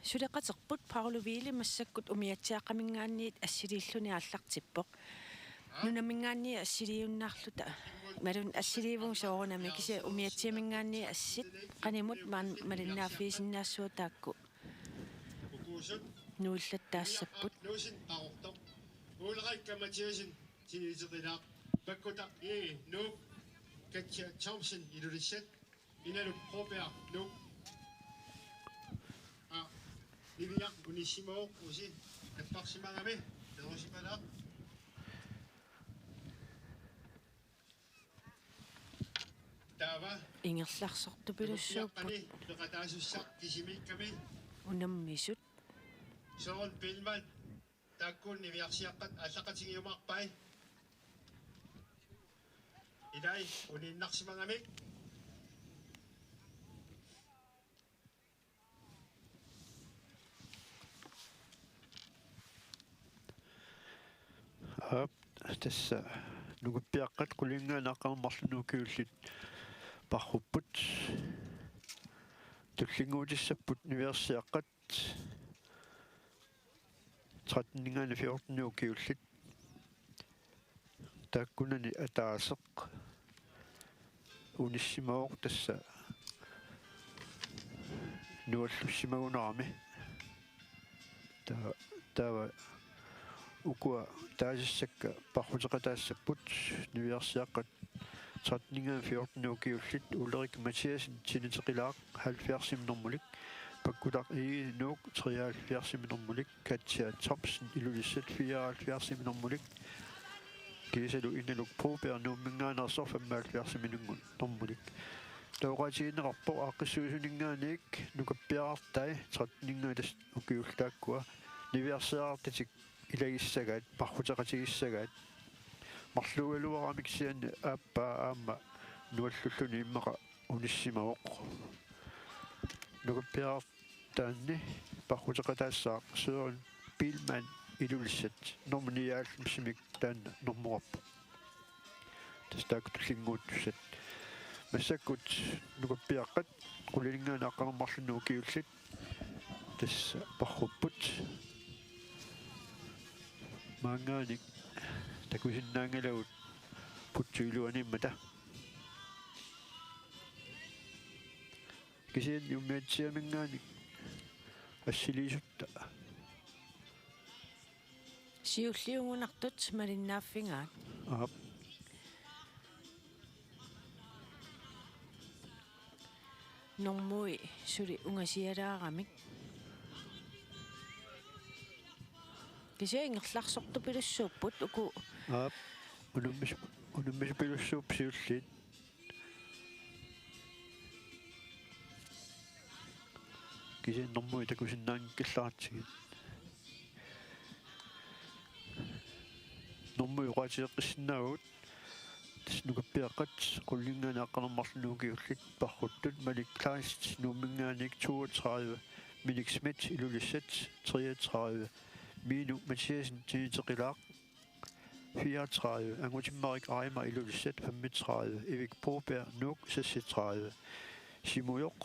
suleqaterput Paolo Wiele massakkut umiatsiaaqqaminngaanniit assiliilluni aallartippoq. Nunaminngaanniit assiliiunnarluta. Imaluunniit assiliivunga soorunami kisianni umiatsiaminngaanniit assit qanimut maan-, malinnaaffigisinnaassuat taakku nuillattaassapput. Ulrikka Mathiassen, Sinnerteqilaaq. Pakkutaq E, Nuuk. Katja Thomsen, Ilulissat. Inaluk Broberg, Nuuk. Aa, Niviaq unissimavoq, usi napparsimagami, perusimalaq. Taava ingerlarsortupilussuupput. Peqataasussaq kisimiikkami. Unammisut. Søren Biilmann. Taakku niviarsiaqqat aallaqqatigiumaarpai. Ilai uniinnarsimagamik. Aap, tassa nukappiaqqat qulingiluat aqqaneq-marlunnik ukiullit parrupput. Tullinnguutissapput niviarsiaqqat tretteninngaanniit fjorteninik ukiullit. Taakkunani ataaseq unissimavoq, tassa nuallussimagunarami. Ta-, taava ukua taasissakka parruteqataassapput, niviarsiaqqat tretteninngaanniit fjorteninik ukiullit: Ulrik Mathiassen, Sinnerteqilaaq, halvfjerdsimik normulik, Pakkutaq Egede, Nuuk, treoghalvfjerdsimik normulik, Katja Thomsen, Ilulissat, fireoghalvfjerdsimik normulik, kiisalu Inaluk Broberg, Nuumminngaanneersoq, femoghalvfjerdsimik normulik. Taava oqaatigineqarpoq aaqqissuisuninngaanniit nukappiarartai tretteninngaanniit ukiullit taakkua niviarsiarartatik ilagissagaat, parruteqatigissagaat. Marluugaluaramik kisianni aappaa aamma nuallulluni immaqa unissimavoq. Nukappiarartaanni parruteqataassaaq Søren Biilmann, Ilulissat, normu nioghalvfemsimik taanna normukarpoq. Tassa taakku tullinnguuttussat. Massakkut nukappiaqqat qulingiluat aqqaneq-marlunnik ukiullit tassa parrupput. Maanngaanniit takusinnaanngilagut putsut iluaniimmata. Kisianni umiatsiaminngaanniit assiliisutta. Siulliugunartut malinnaaffigaat. Aap. Normui suli ungasialaaramik. Kisianni ingerlarsortupilussuupput uku. Aap. Unammis-, unammisupilussuupput siulliit. Kisianni normui takusinnaanngikkallaratsigit. Normui oqaatigeqqissinnaavagut. Tassa nukappiaqqat qullinngaanniit aqqaneq-marlunnik ukiullit parruttut: Malik Kleist Nuumminngaanniit toogtredive, Minik Schmidt Ilulissat treogtredive, Miinu Mathiassen Tiniteqilaaq fireogtredive, Angutimmarik Aima Ilulissat femogtredive, Ivik Broberg Nuuk seksogtredive, Simujoq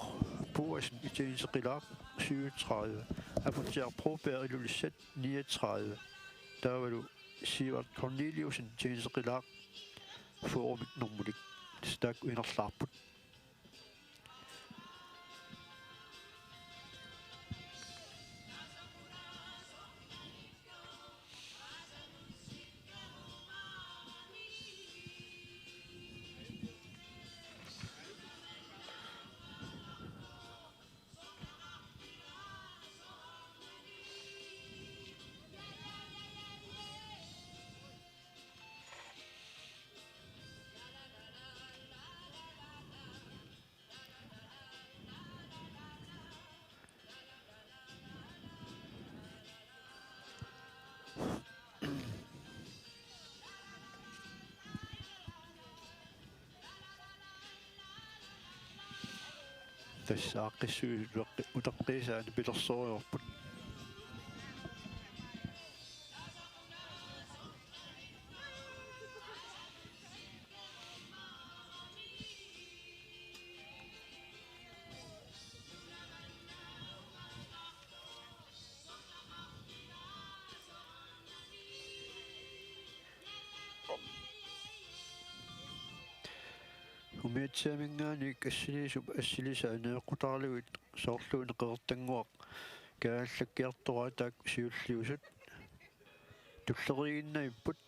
Boasen Tiniteqilaaq syvogtredive, Aputsiaq Broberg Ilulissat niogtredive, taavalu Sivert Corneliusen Tiniteqilaaq fyrre nummerik. Tassa taakku ingerlaarput. Tassa aaqqissuisut uteqqi-, utaqqiisaat pilersorujoorput. Umiatsiamingaanniit assiliisup assilisaa neeqqutaarlugit soorluuna Qeqertannguaq Kaajallakkiartoraat taakku siulliusut tulleriiginnavipput.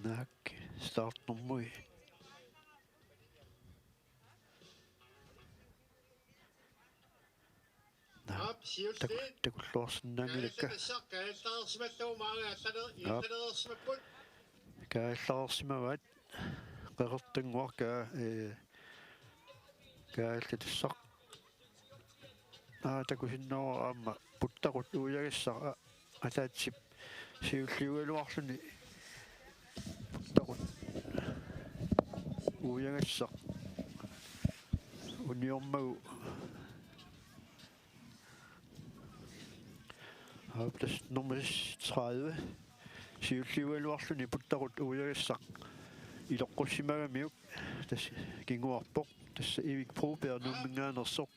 Naak startnummerit. Naak, aap, siulliit. Taku-, takulluarsinnaanngilakka. Kaajallattassaq, kaajallareersimallugu maanga allaler-, aap, illareersimapput. Kaajallareersimavaat. Qeqertannguaq kaa-, ee, kaajallattassaq. Aa, takusinnaavara aamma puttaqut uiagassaq, a-, ataatsip siulliugaluarluni puttaqut uiagassaq uniormagu. Aap, tassa nummer tredive siulliugaluarluni puttaqut uiagassaq iloqqussimagamiuk tassa kinguarpoq. Tassa Ivik Broberg Nuumminngaanneersoq.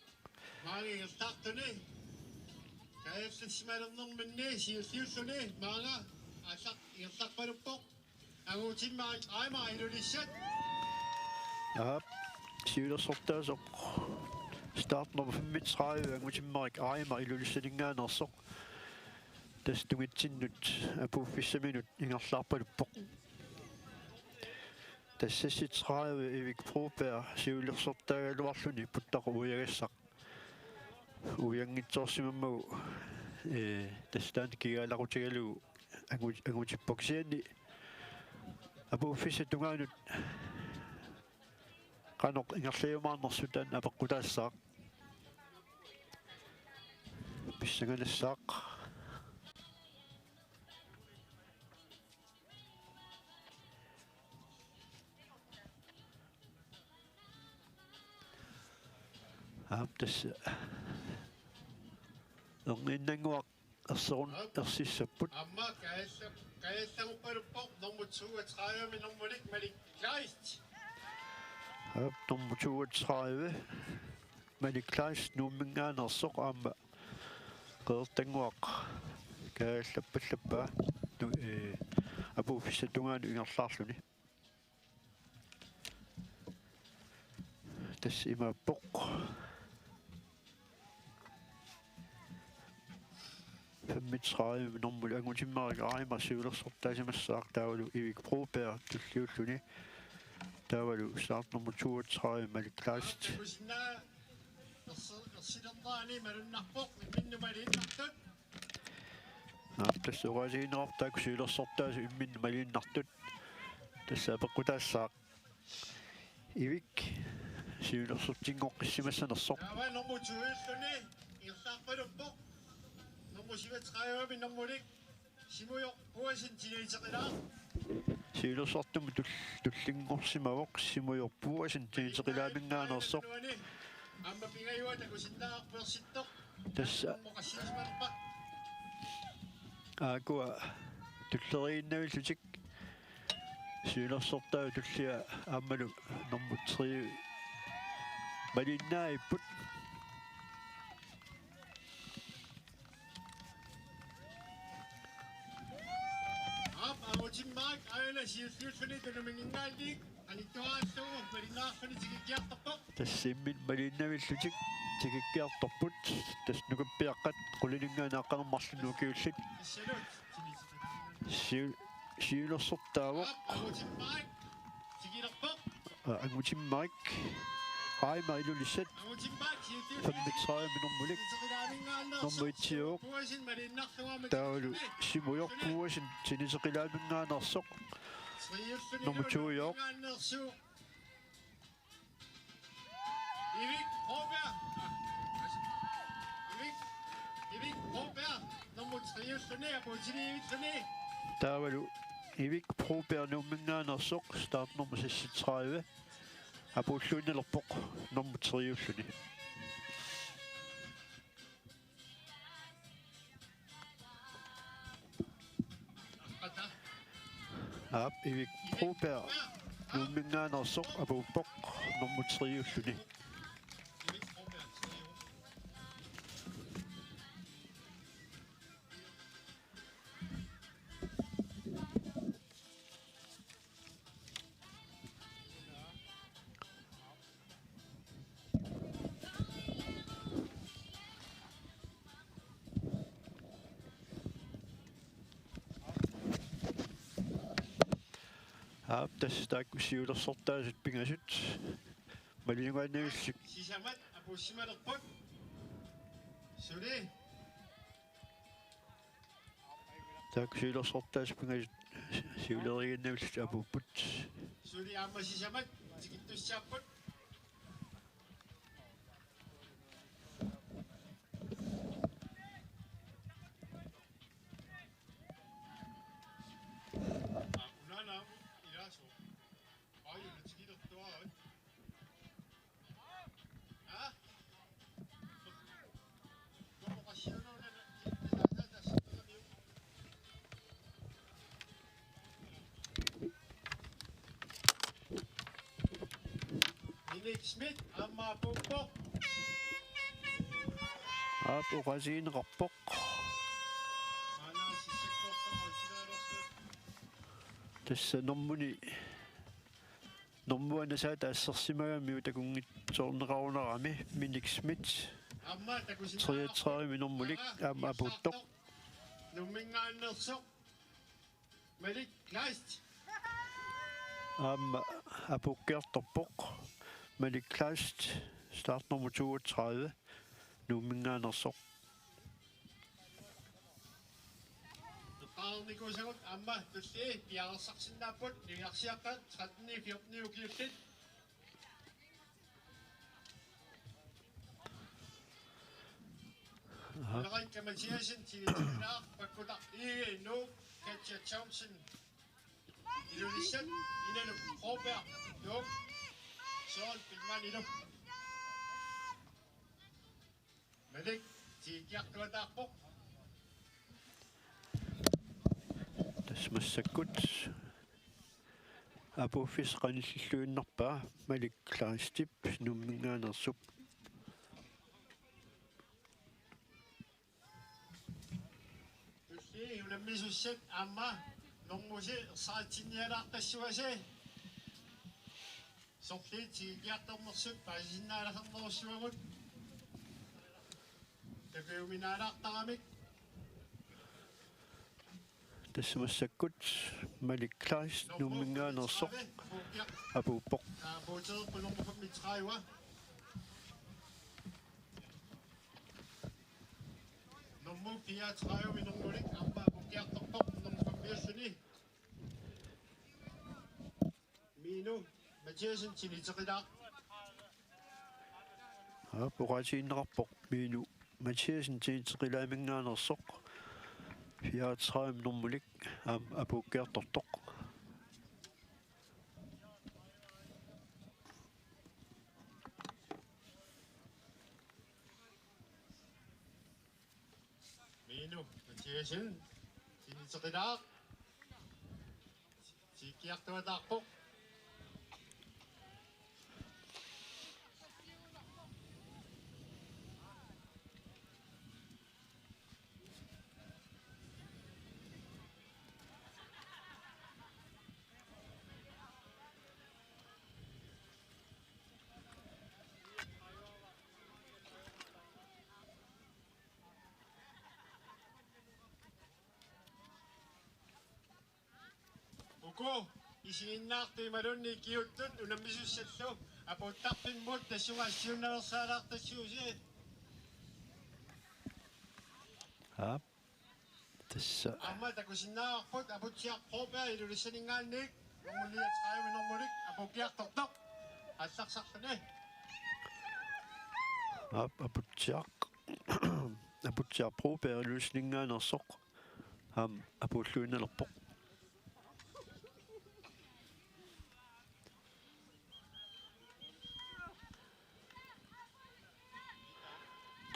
Maanga ingerlaartuni. Kaajallassimalernerminni siulliulluni maanga aallaq ingerlarpaluppoq. Angutimmarik Aima Ilulissat. Aap, siulersortaasoq. Startnummer femogtredive, Angutimmarik Aima Ilulissaninngaanneersoq. Tassa tungitsinnut apuuffissaminut ingerlaarpaluppoq. Tassa seksogtredive Ivik Broberg siulersortaagaluarluni puttaqut uiagassaq uianngitsoorsimammagu, ee, tassa taanna kigaalaqutigalugu angu-, angutippoq, kisianni apuuffissap tungaanut qanoq ingerlajumaarnersoq taanna apeqqutaassaaq. Pissanganassaaq. Aap, tassa. Erniinnannguaq erserun-, aap, ersissapput. Aamma kaajalla-, kaajallaguppaluppoq nummer toogtredive, nummer et, Malik Kleist. Aap, nummer toogtredive, Malik Kleist, Nuumminngaanneersoq, aamma Qeqertannguaq kaajallappallappoq, nu-, ee, apuuffissap tungaanut ingerlaarluni. Tassa imaappoq. Femogtredive nummer Angutimmarik Aima siulersortaasimassaaq taavalu Ivik Broberg tulliulluni. Taavalu startnummer toogtredive, Malik Kleist. Ersi-, ersilernerani malunnarpoq, imminnut maliinnartut. Aap, tassa oqaasiineqarpoq taakku siulersortaasut imminnut maliinnartut. Tassa apeqqutaassaaq. Ivik siulersortinngoqqissimassanersoq. Taava nummer to-lluni ingerlaarpaluppoq. Nummer syvogtredive-mi nummerik Simujoq Boasen tiniteqilaaq. Siulersortumut tul-, tullinngorsimavoq Simujoq Boasen tiniteqilaaminngaanneersoq. Aamma pingajuat takusinnaavarput ersittoq. Tassa nummer qassiusimanerpa. Aakkua tulleriiinnavillutik siulersortaat tullia aammalu nummer tre malinnaavipput. Aap, angutimmik aajuna siulliulluni tunuminnginnaalliit anittuaraallugu malinnaarluni tikikkiartorpoq. Tassa imminnut maliinnavillutik tikikkiartorput. Tassa nukappiaqqat qulininngaanniit aqqaneq-marlunnik ukiullit. Siu-, siulersortaavoq. Aa, angutimmik. Reimer Ilulissat. Femogtredive-mi nummerik. Nummer et-iuvoq. Taavalu Simujoq Boasen tiniteqilaaminngaanneersoq. Nummer to-iuvoq. Erik Broberg. Erik, Erik Broberg, nummer tre-ulluni, apuussiniarluni. Taavalu Erik Broberg Nuumminngaanneersoq, startnummer seksogtredive. Apuulluinnalerpoq nummer tre-ulluni. Aap, Erik Broberg Nuumminngaanneersoq apuuppoq nummer tre-ulluni. Aap, tassa taakku siulersortaasut pingasut. Malinnguannavillutik. Sisamat apuussimalerput. Suli. Taakku siulersortaasut pingasut siuleriiinnavillutik apuupput. Suli aamma sisamat tikittussaapput. Aa, unaana ilaasoq. Aa, tikittuaat. Minik Schmidt, aamma apuuppoq. Aap, oqaasigineqarpoq. Tassa normuni Normuanassaata assersimagamiuk takunngitsoorneqarunarami Minik Schmidt. Aamma takusinnaavarput. Treogtredive nummerik aamma apuuttoq. Nuumminngaanneersoq. Malik Kleist. Aamma apuukkiartorpoq. Malik Kleist, startnummer toogtredive. Nuumminngaanneersoq. Eqqaanikuusagut aamma tulliit piareersarsinnaapput niviarsiaqqat tretten fjorten ukiullit. Aha. Ulrikka Mathiassen, Tilitinaaq, Pakkutaq Egede, Nuuk, Katja Thomsen, Ilulissat, Inaluk Broberg, Nuuk, Søren Billmann, Ilulissat. Malik, tikikkiartuataarpoq. Tassa massakkut apuuffissaq qanillilluinnarpaa Malik Kleistip Nuumminngaanneersup. Tulliit unammisussat aamma normusi ersaritsinnialaartassuasi. Sorliit tikikkiartornersut paasisinnaalasarnerussuagut. Takujuminaalaartaramik. Tassa massakkut Malik Kleist Nuumminngaanneersoq apuuppoq. Apuuteerpoq nummer femogtredive. Nummer fireogtredive, nummerik aamma apuukkiartorpoq, nummer femogfyrre. Minu Mathiassen tiniteqilaaq. Aap, oqaatigineqarpoq Miinu Mathiassen Tinitseqilaaminngaanneersoq, fireogtredive nummerlik, aamma apuukkiartortoq. Miinu Mathiassen, Tinitseqilaaq. Siikkiartuataarpoq. Uku isiginnaartut imaluunniit ikiuuttut unammisussallu apuuttarfimmut tassunga assiunnaveersaalaartassuusi. Aap. Tassa. Aamma takusinnaavarput Aputsiaq Broberg Ilulissaninngaanniit nummer niogtredive nummerlik apuukkiartortoq. Allarsarluni. Aap, Aputsiaq. Aputsiaq Broberg Ilulissaninngaanneersoq. Aamma apuulluinnalerpoq.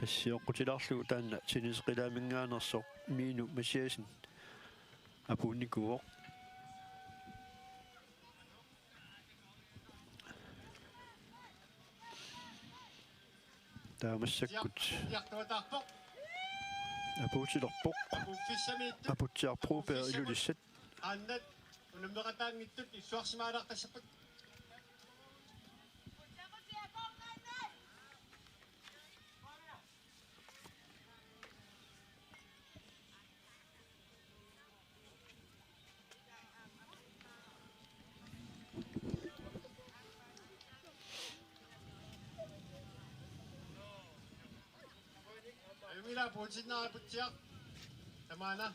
Tassa sioqqutilaarlugu taanna Tinitseqilaaminngaanneersoq Miinu Mathiassen apuunnikuuvoq. Taava massakkut apuutilerpoq. Aputsiaq Broberg Ilulissat. Aannat unammeqataanngitsut illuarsimaalaartassapput. Ajumila puutsinnaa Aputsiaq. Tamaana.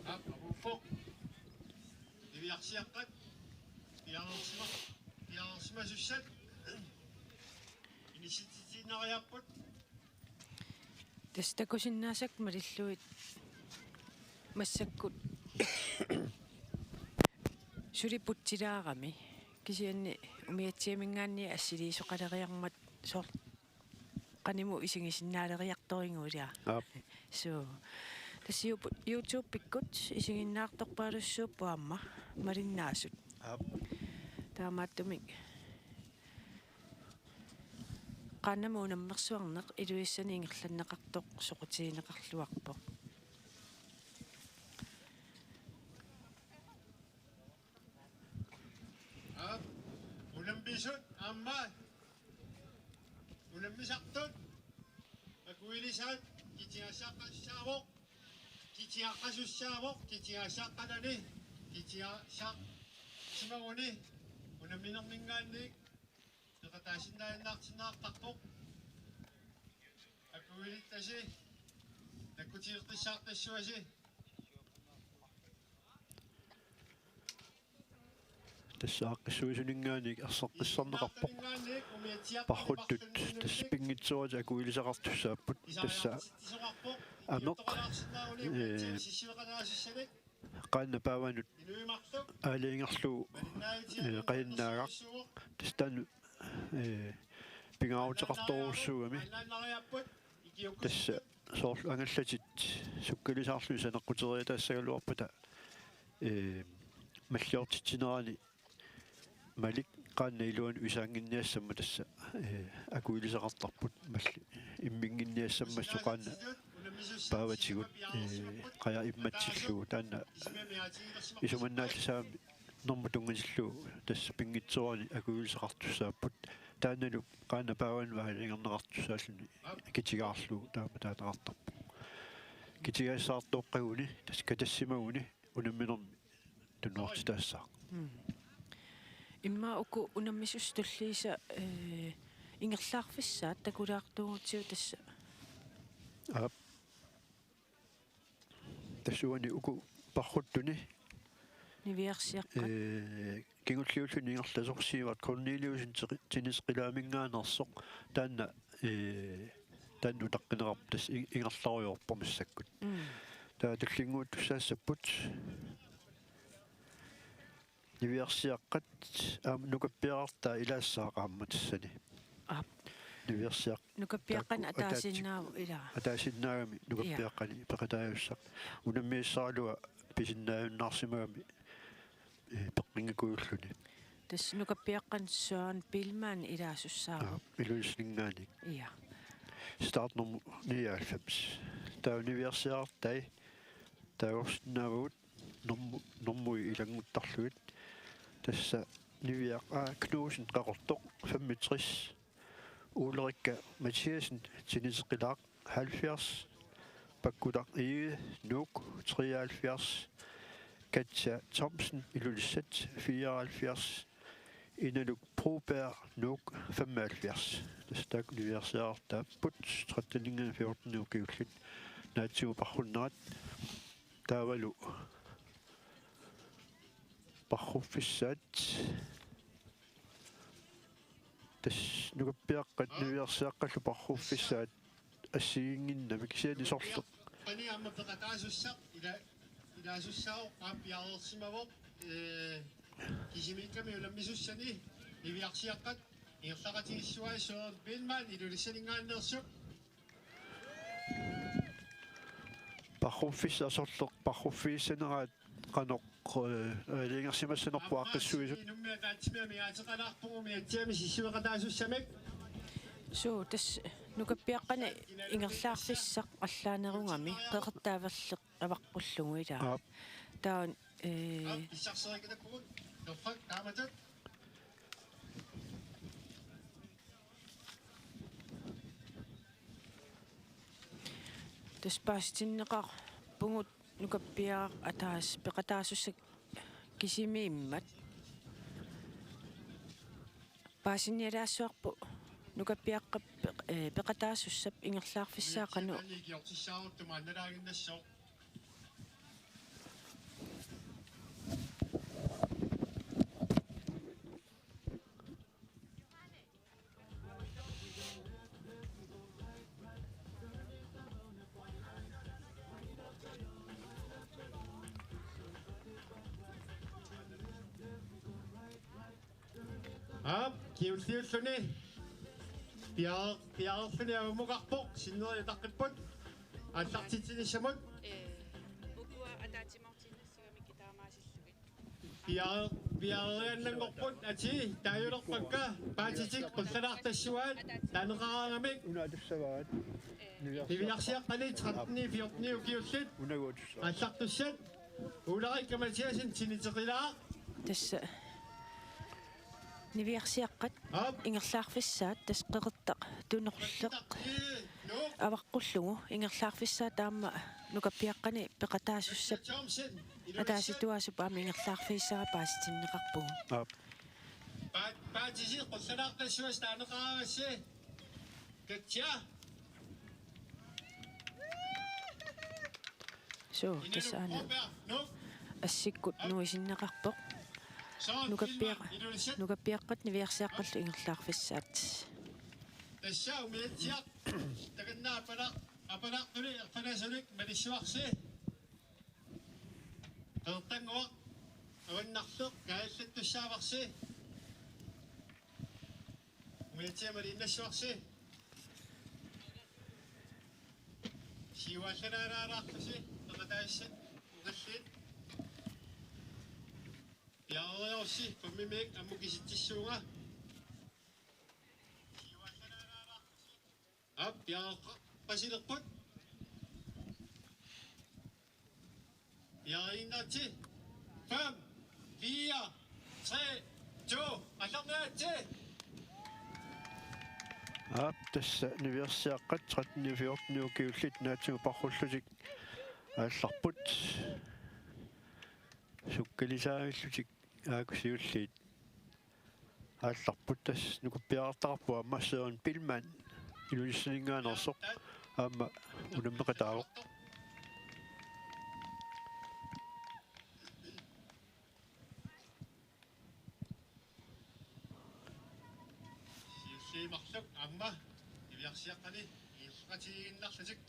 Aap, apuuffoq. Niviarsiaqqat. Piareersima-, piareersimasussat. Inissitsitiinnariarput. Tassa takusinnaasakka malillugit massakkut suli putsilaarami. Kisianni umiatsiaminngaanniit assiliisoqaleriarmat soorlu qanimut isigisinnaaleriartorigooq ilaa. Aap. So, tassa You-, YouTube-ikkut isiginnaartorpaalussuupput aamma malinnaasut. Aap. Taamaattumik qaannamut unammersuarneq Ilulissani ingerlanneqartoq soqutigineqarluarpoq. Aap, unammisut aamma unammisartut akuilisaat kitigassaaqqasussaavoq, kitigaqqasussaavoq, kitigassaaqqanani, kitigassaaqsimaguni unamminerminngaanniit peqataasinnaajunnaarsinneqartarpoq. Akuilittasi, takkutigeqqissaartassuasi. Tassa aaqqissuisuninngaanniit erseqqissarneqarpoq. Parruttut tassa pinngitsooratik akuilisaqartussaapput. Tassa ameq, ee, qaannap paavanut aalajangerlugu, ee, qajannaagaq. Tassa taanna, ee, pingaaruteqartorujussuugami. Tassa soorlu angallatit sukkalisaarlugit saneqquteriataassagaluarpata, ee, malliortitsinerani Malik qaannap iluanut isaannginniassammat tassa, ee, akuilisaqartarput, malli imminnginniassammassuk qaannap paavatigut, ee, qajaq immatsillugu, taanna isumannaallisaanermut tunngatillugu tassa pinngitsoorani akuilisaqartussaapput. Taannalu qaannap paavanut aalajangerneqartussaalluni kitigaarlugu taama taaneqartarpoq. Kitigassaaqqaguni, tassa katassimaguni unamminermi tunuartitaassaaq. Mm. Immaqa uku unammisussat tulliisa, eh, ingerlaarfissaat takulaartuugutsigu tassa. Aap. Tassa uani uku parruttuni. Niviarsiaqqat. Eh, kingulliulluni ingerlasoq Sivert Korneliussen teri-, tenniseqilaamingaanneersoq. Taanna, eh, taanna utaqqineqarpoq tassa in-, ingerlarujoorpoq massakkut. Mm. Taava tullinnguuttussaassapput. Niviarsiaqqat aamma nukappiarartaa ilaassaaq aamma tassani. Aap. Niviarsiaq-, nukappiaqqani taakku ataatsik-, ataasinnaavoq ilaa. Ataasinnaagami nukappiaqqani peqataasussaq. Unammisaraluaq pisinnaajunnaarsimagami, eh, peqqinngakujulluni. Tassa nukappiaqqani Søren Biilmann ilaasussaavoq. Aap, Ilulissaninngaanniit. Ja. Startnummer nioghalvfems. Taava niviarsiarartai taagorsinnaavagut normu-, normui ilannguttarlugit. Tassa Niviaq A. Knudsen Qaqortoq femogtres, Ulrikka Mathiassen tenniseqilaaq halvfjerds, Pakkutaq Egede Nuuk treoghalvfjerds, Katja Thomsen Ilulissat fireoghalvfjerds, Inaluk Broberg Nuuk femoghalvfjerds. Tassa taakku niviarsiarartaapput tretteninngaanniit fjorteninik ukiullit naatsigut parrunnerat. Taavalu parruffissaat. Tassa nukappiaqqat niviarsiaqqallu parruffissaat assigiinnginnami kisianni sorleq. Qani aamma peqataasussaq ila-, ilaasussaavoq aamma piareersimavoq, eh, kisimiikkami unammisussani niviarsiaqqat ingerlaqatigiissuai Søren Biilmann Ilulissaninngaanneersoq. Parruffissaq sorleq parruffigissaneraat qanoq, eh, aalajangersimassanerpoq aaqqissuisoq. Suu, tassa nukappiaqqani ingerlaarfissaq allaanerugami qeqertaaverleq avaqqullugu ilaa. Aap. Taava, eh, tassa paasitinneqarpugut nukappiaraq ataaseq peqataasussaq kisimiimmat. Paasinialaassavarput nukappiaqqap peq-, eh, peqataasussap ingerlaarfissaa qanoq. Aap, kingulliulluni. Pia-, piareerluni ammukarpoq, sinneri utaqqipput. Aallartitsinissamut. Ee, ukua ataatsimoortiinnassagamik taamaasillugit. Pia-, piareeriannanngorput atii, taajulerpakka, paatitik, qullalaartassuaat, taaneqaraangamik. Una atussavaat. Niviarsiaqqani tretten fjorten ukiullit. Una atussavaat. Aallartussat. Ulrikka Mathiassen tenniseqilaaq. Tassa niviarsiaqqat. Aap. Ingerlaarfissaat tassa qeqertaq tunorleq avaqqullugu ingerlaarfissaat taama nukappiaqqani peqataasussap ataasituaasup aamma ingerlaarfigissara paasitinneqarpugut. Aap. Pa-, paatisi qullalaartassuasi taaneqaraangassi. Katja. Suu, tassa aana assikkut nuisinneqarpoq. Nukappiaq-, nukappiaqqat niviarsiaqqallu ingerlaarfissaat. Tassa umiatsiaq takanna apala-, apalaartuni erfanasunik malissuarsi. Qeqertannguaq avannarleq kaajallattussaavarsi. Umiatsiaq maliinnassuarsi. Siuaallalaalaarlusi peqataasussat oqalliit. Piareeriarussi femimiik ammut kisitsissuunga. Aap, piareeqqasilerput. Piareerinnarsi. Fem, fire, tre, to, aallarniaritsi. Aap, tassa niviarsiaqqat tretten fjorten ukiullit naatsigut parrullutik aallarput. Sukkalisaavillutik aakusiulliit. aallarput, tassa nukappiarartaqarpoq aamma Søren Biilmann Ilulissaninngaanneersoq aamma unammeqataavoq. Siulliit marluk aamma niviarsiaqqani ingerlaqatigiinnarlutik.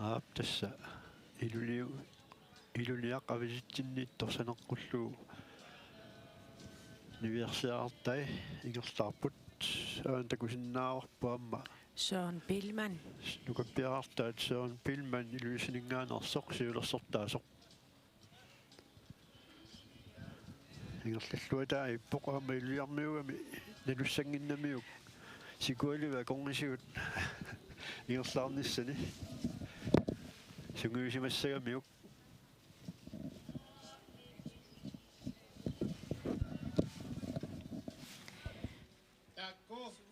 Aap, tassa Iluliu-, Iluliaq avisitsinniittoq saneqqullugu niviarsiarartai ingerlaarput. Aana takusinnaavarput aamma Søren Biilmann. Nukappiarartaat Søren Biilmann Ilulissaninngaanneersoq siulersortaasoq. Ingerlalluataavoq aamma Iluliarmiugami nalussannginnamiuk sikualiva akornisigut ingerlaarnissani sungiusimassagamiuk.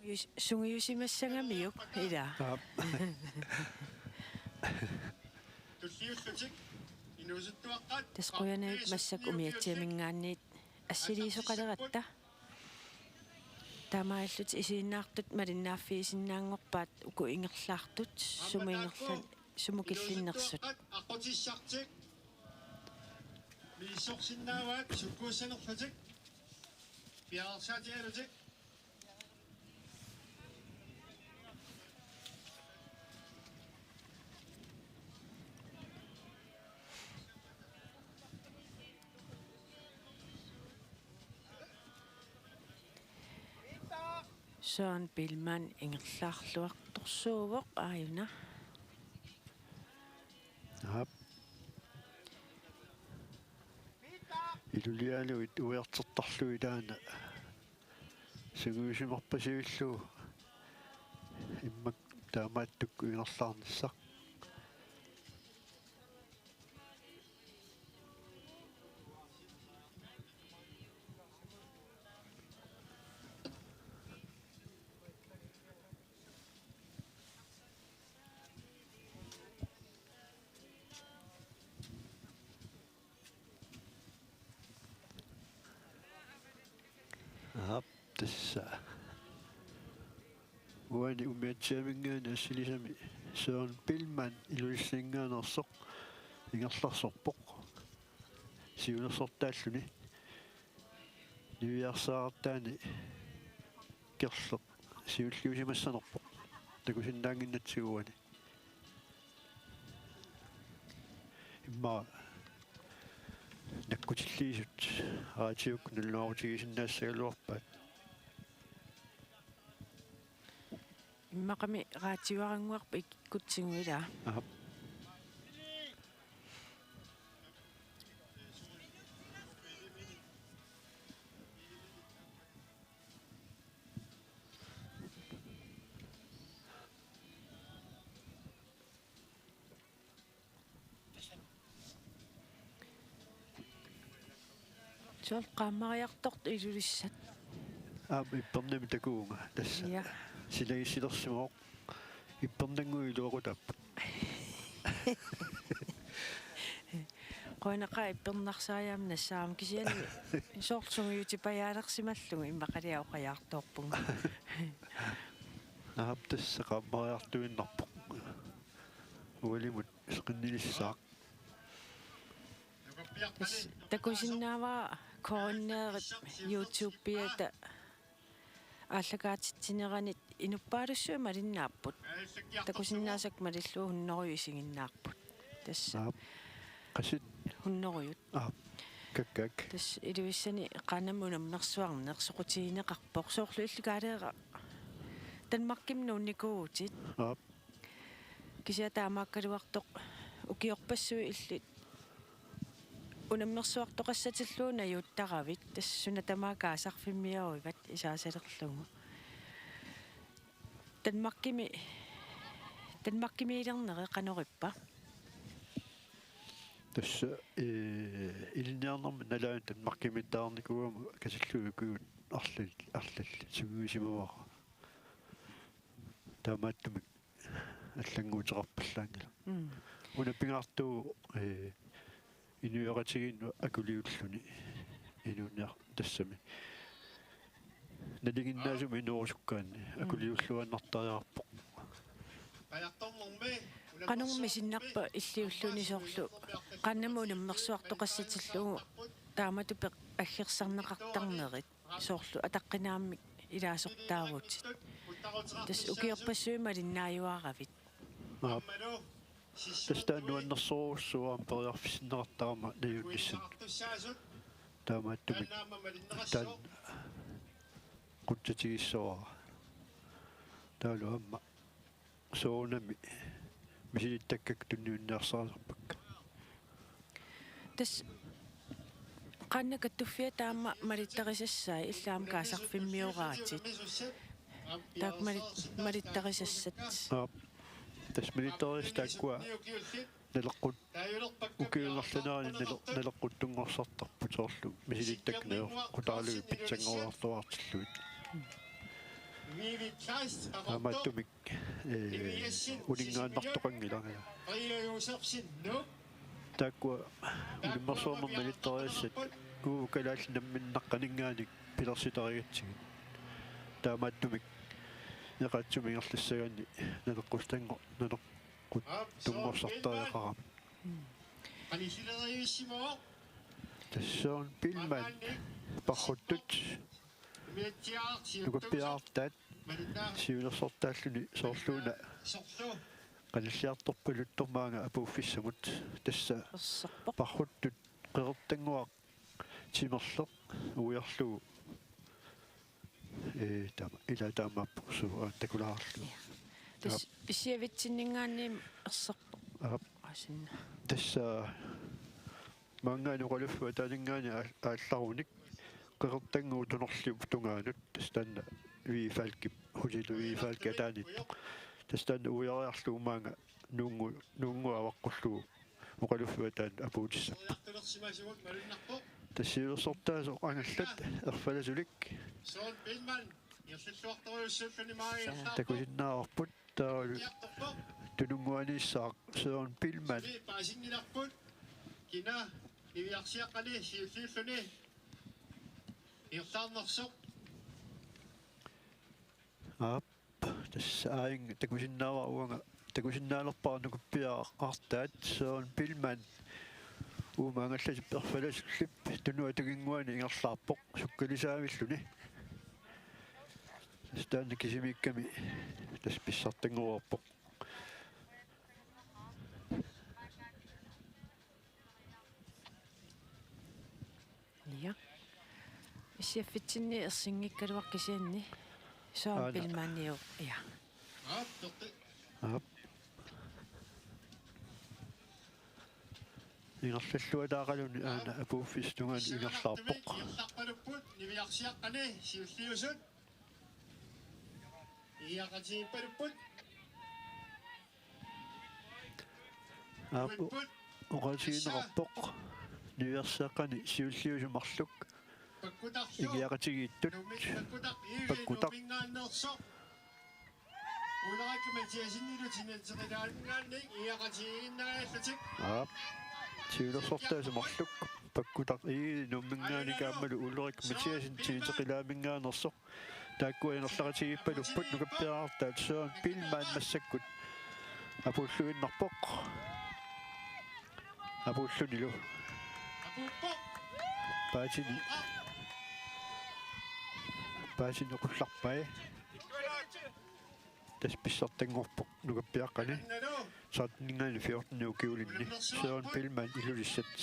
Sungius-, sungiusimassagamiuk, ila. Aap. Tassa qujanaq massakkut umiatsiaminngaanniit assiliisoqaleratta. Taamaalillutik isiginnaartut malinnaaffigisinnaanngorpaat uku ingerlaartut, sumut ingerlan-, sumut killinnersut. Aqqutissartik. Misissorsinnaavaat sukkuussanerlutik. Piareersaatigalutik. Søren Biilmann ingerlaarluartorsuuvoq aajuna. Aap. Ilulialuit uiartortarlugit aana sungiusimarpasivillugu immaqa taamaattut ingerlaarnissaq. Aap, tassa uani umiatsiaminngaanniit assilisami Søren Biilmann Ilulissaninngaanneersoq ingerlaarsorpoq siulersortaalluni. Niviarsiarartaani Kerleq siulliusimassanerpoq takusinnaannginnatsigu uani. Immaqa nakkutilliisut raatiukkut nalunaarutigisinnaassagaluarpaat. Immaqami raatiuarannguarput ikkutsigu, ilaa. Aap. Soorlu qaammariartortut Ilulissat. Aap, ippernami takuunga tassa. Ja. Silagissilersimavoq. Ippernannguit iluaqutaapput. Qujanaqaaq ippernarsariaammik nassaarama, kisianni soorlu sungiutipajaalersimallugu immaqalu oqajaartoorpunga. Aap, tassa qaammariartuinnarpoq. Ualimut seqinnilissaaq. Tassa takusinnaavara K N R-ip YouTube-iata aallakaatitsineranit inuppaalussuit malinnaapput. Takusinnaasakka malillugu hunnorujut isiginnaarput. Tassa. Aap. Qassit? Hunnorujut. Aap. Kakkaak. Tassa Ilulissani Qaannami unammersuarneq soqutigineqarpoq. Soorlu illit Kaaleeraq Danmarkimi nuunnikuuvutit. Aap. Kisianni taamaakkaluartoq ukiorpassuit illit unammersuartoqassatillugu najuuttaravit, tassa suna tamaat kaasarfimmiiuivat isaasalerlugu. Danmarkimi, Danmarkimiilerneri qanoq ippa? Tassa, ee, ilinniarnermi nalaani Danmarkimiittaarnikuugama katillugu ukiut arlallit, arlallit sungiusimavara. Taamaattumik allannguuteqarpallaanngilaq. Mm. Una pingaartuuvoq, ee, inuiaqatigiinnut akuliulluni inuuniar-, tassami nalinginnaasumik inoorusukkaanni akuliulluinnartariaqarpoq. Qanormi misinnarpa illiulluni soorlu qaannamut unammersuartoqassatillugu taamatut peq-, aggersarneqartarnerit soorlu ataqqinaammik ilaasortaavutit. Tassa ukiorpassuit malinnaajuaravit. Aap. Tassa taanna nuannersorujussuuvoq aamma periarfissinneqartarama najunnissamut. Taamaattumik taanna qutsatigissavara. Taavalu aamma soorunami misilittakkakka tunniunniarsarisarpakka. Tassa qaannat kattuffia taama malittarisassai, illit aamma kaasarfimmioraatsit. Taakku mali-, malittarisassat. Aap. Tassa malittarisassat taakkua naleqqut-, ukiunerlinerani nale-, naleqquttunngorsartarput soorlu misilittakka najoqqutaalugit pitsanngorujartuartillugit. Taamaattumik, ee, uninngaannartoqanngilaq. Taakkua unammersuarnermik malittarisassat uagut kalaallit namminneq qaninngaanniit pilersitarigatsigit. Taamaattumik eqaatsumik ingerlassagaanni naleqquttunngo-, naleqquttunngorsartariaqarami. Tassa Søren Biilmann, Parruttut, nukappiartaat siulersortaalluni soorluuna qanilliartorpaluttoq maanga apuuffissamut, tassa Parruttut qeqertannguaq timerleq uiarlugu, ee, taama, ila taamaappoq suu, aa, takulaarlugu. Tassa pissiavitsinninngaanniit erserpoq. Aap. Aasinna. Tassa maanngaanniit oqaluffik ataaninngaanniit aal-, aallarunik qeqertannguup tunorliup tungaanut, tassa taanna Vivi Falkip, Hotel Vivi Falkip ataaniittoq. Tassa taanna uiariarlugu maanga nuunngu-, nuunnguaq avaqqullugu oqaluffik ataanut apuutissappat. Tassa siulersortaasoq angallat erfalasulik takusinnaavarput. Taavalu tununnguaniissaaq Søren Biilmann. Kina niviarsiaqqani siulliulluni ingerlaarnersoq. Aap, tassa aajuna takusinnaavara uanga, takusinnaalerpara nukappiartaat Søren Biilmann. Uuma angallasip erfalasullip tunua tunginnguani ingerlaarpoq sukkalisaavilluni. Tassa taanna kisimiikkami tassa pissartanngoreerpoq. Ja. Issiaffitsinni ersinngikkaluaq kisianni Søren Aana. Biilmanniup. Ja. Aap. Ingerlalluataaqaluni aana apuuffissap tungaanut ingerlaarpoq. Ingerlappalupput, niviarsiaqqani siulliusut. Iiaqatigiippalupput. Aap, oqaatigineqarpoq niviarsiaqqani siulliusut marluk iiaqatigiittut. Pakkutaq. Ulrik Mathiassenilu timerteqilaamingaanniit iiaqatigiinnariallutik. Aap, siulersortaasut marluk Pakkutaq Egede Nuumminngaanniit aammalu Ulrik Mathiassen timerteqilaamingaanersoq. Taakkua ingerlaqatigiippalupput nukappiartaat Søren Biilmann massakkut apuulluinnarpoq. Apuullunilu. Paatini. Paatini qullarpai. Tassa pissartanngorpoq nukappiaqqani. Tretteninngaanniit fjorteniukiulinni. Søren Biilmann Ilulissat.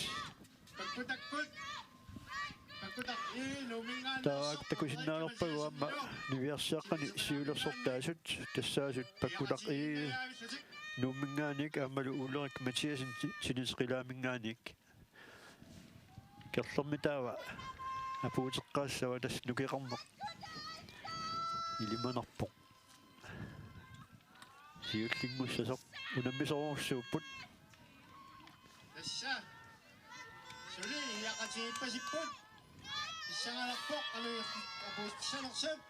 Taava takusinnaalerpagu aamma niviarsiaqqani siulersortaasut tassaasut Pakkutaq Egede Nuumminngaanniit aammalu Ulrik Mathiassen ti-, timerteqilaamingaanik. Kerlermi taava apuuteqqaassava tassa nukeqarneq ilimanarpoq. Siullinngussasoq unammisorujussuupput. Tassa. Suli iiaqatigiippasipput. Pissanganarpoq aluit apuutissanersut.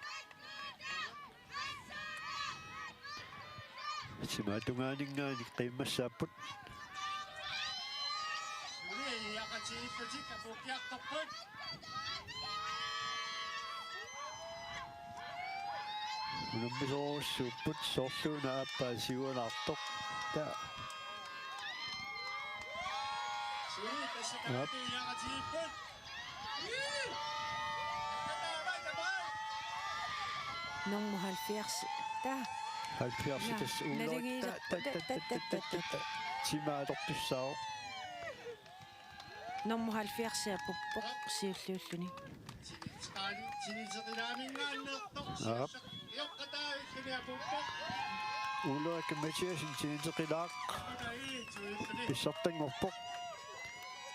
Timaatungaaninngaanniit qiimmassaapput. Unammisoorujussuupput, soorluuna aappaa siuanaartoq. Ta. Aap. Nummer halvfjerds. Der. Halvfjerds. Ja, tassa uulluit. Nalunngilaq. Ta, ta, ta, ta, ta, ta, ta. Timaa atortussaavoq. Nummer halvfjerds er Puppoq siulliulluni. Aap. Ulrik Mathiassen tiniteqilaaq. Pissartanngorpoq.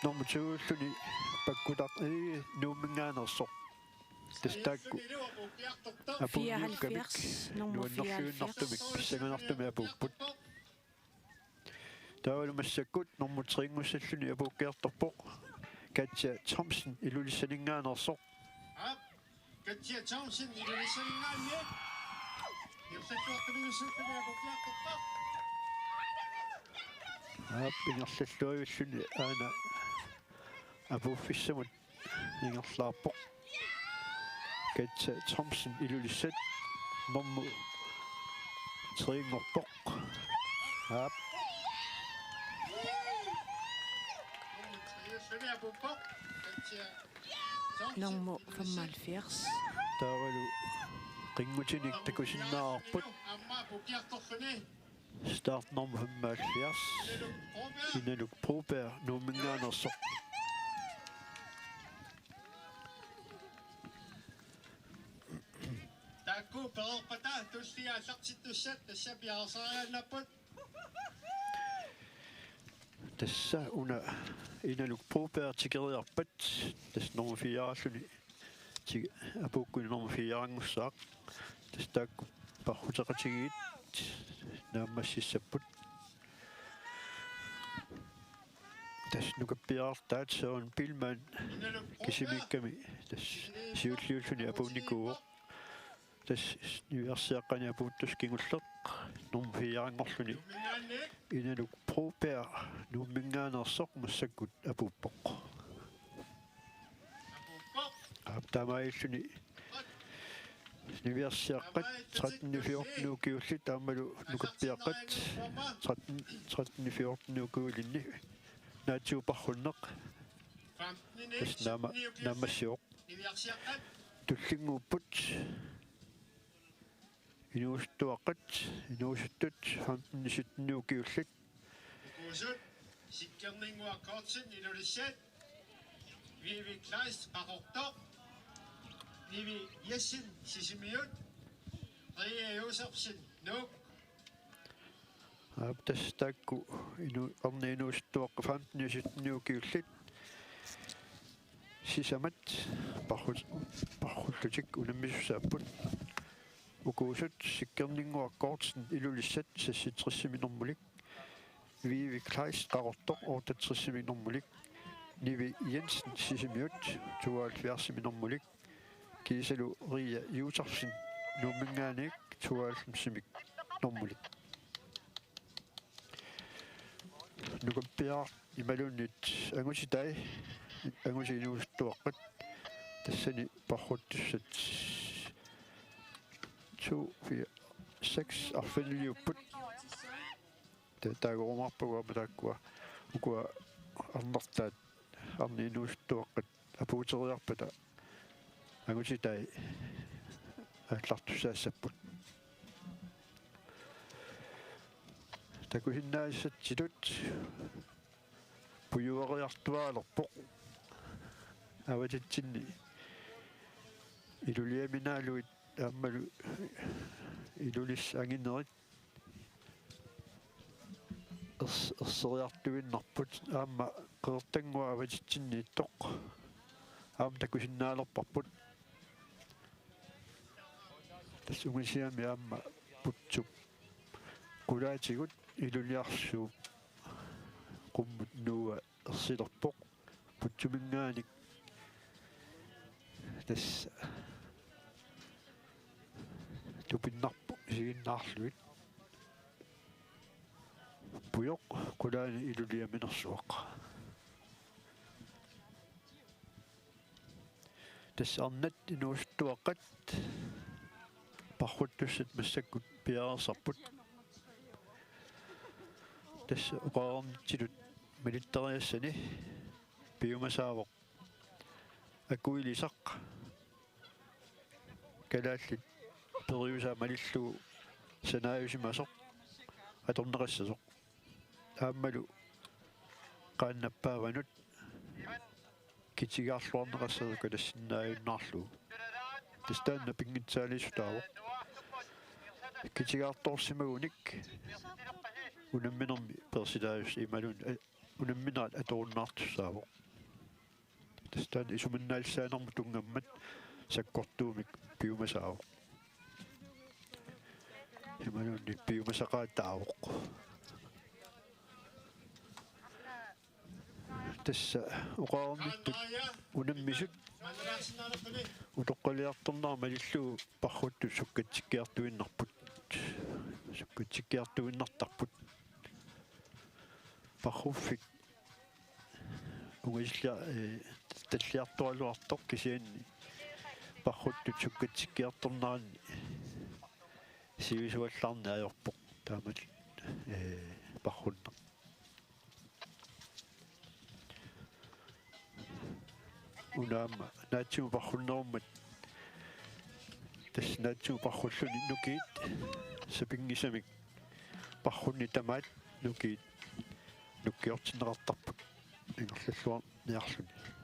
Nummer to-ulluni pakkutaq, ii, Nuumminngaanneersoq. Tassa taakku apuunniukkamik fireoghalvfjerds, nummer fireoghalvfjerds. Nuannerluinnartumik pissanganartumik apuupput. Taavalu massakkut nummer tre-nngussalluni apuukkiartorpoq Katja Thomsen Ilulissaninngaanneersoq. Katja Thomsen Ilulissaninngaanniit. Ingerlalluartuminngaanniit apuukkiartorpoq. Aap, ingerlalluavilluni aana apuuffissamut ingerlaarpoq. Katja Thomsen Ilulissat nummer tre-nngorpoq. Aap. Nummer femoghalvfjerds. Taavalu qinngutinik takusinnaavarput. Start nummer femoghalvfjerds. Inaluk Broberg, Nuumminngaanneersoq. Taakku pereerpata tullia aallartittussat tassa piareersariaannaapput. Tassa una Inaluk Broberg tikeriarpat, tassa nummer fire-ralluni ti-, apuukkuni nummer fire-nngussaaq. Tassa taakku parruteqatigiit naammassissapput. Tassa nukappiartaat Søren Biilmann kisimiikkami tassa siulliulluni apuunnikuuvoq. Tassa niviarsiaqqani apuuttussaq kingulleq nummer fire-nngorluni Inaluk Broberg Nuumminngaanneersoq massakkut apuuppoq. Aap, taamaalilluni niviarsiaqqat tretten fjorten ukiullit aammalu nukappiaqqat tretten, tretten fjorten ukiulinni naatsiuparrunneq. Tassa naamma-, naammassivoq. Tullinnguupput. Inuusuttuaqqat, inuusuttut femten sytten ukiullit. Ukuusut, Sikkerninnguaq Kortsen Ilulissat, Vivi Kleist Qaqortoq, Nivi Jessen Sisimiut, Ria Josefsen Nuuk. Aap, tassa taakku inu-, arnat inuusuttuaqqat femten sytten ukiullit. Sisamat parrut-, parrullutik unammisussaapput. Ukuusut Sikkerninnguaq Kortsen Ilulissat seksogtresimi normulik. Vivi Kleist Qaqortoq otteogtresimi normulik. Nivi Jensen Sisimiut tooghalvfjerdsimi normulik. Kiisalu Ria Josefsen Nuumminngaanniit tooghalvfemsimi normulik. Nukappiaraq imaluunniit angutitai, angutit inuusuttuaqqat, tassani parruttussat to, fire, seks arfiniliupput. Ta-, taagurumaarpagut aamma taakkua ukua arnartaat arnat inuusuttuaqqat apuuteriarpata angutitai aallartussaassapput. Takusinnaassatsitut pujueriartuaalerpoq. Avatitsinni Iluliaminaalugit aammalu Ilulissat anginerit ers-, erseriartuinnarput aamma Qeqertannguaq avatitsinniittoq aamma takusinnaalerparput. Tassa ungasiami aamma putsup qulaatigut Iluliarsuup qummut Noah ersilerpoq putsuminngaanniit. Tassa tupinnarpoq isiginnaarlugit. Pujoq qulaani iluliaminersuaq. Tassa arnat inuusuttuaqqat parruttussat massakkut piareersarput. Tassa oqarnitsilut malittariassani piumasaavoq akuilisaq kalaallit periusaa malillugu sanaajusimasoq atorneqassasoq. Aammalu qaannappaavanut kitigaarluarneqassasoq kalassinnaajunnaarlugu. Tassa taanna pinngitsaaliissutaavoq. Kitigaartoorsimagunik unamminermi peersitaajus imaluunniit, eh, unamminerat atorunnaartussaavoq. Tassa taanna isumannaallisaanermut tunngammat sakkortuumik piumasaavoq. Imaluunniit piumasaqaataavoq. Tassa oqarnittut unammisut utoqqaliartornerat malillugu parruttut sukkatsikkiartuinnarput. Sukkatsikkiartuinnartarput. Parruffik ungasillia-, eh, talliartoraluartoq kisianni parruttut sukkatsikkiartorneranni sivisuallaarneq ajorpoq taamatut, eh, parrunneq. Una aamma naatsumik parrunnerummat, tassa naatsumik parrulluni nukiit sapinngisamik parrunneq tamaat nukiit nukkiortinneqartarput ingerlalluarniarluni.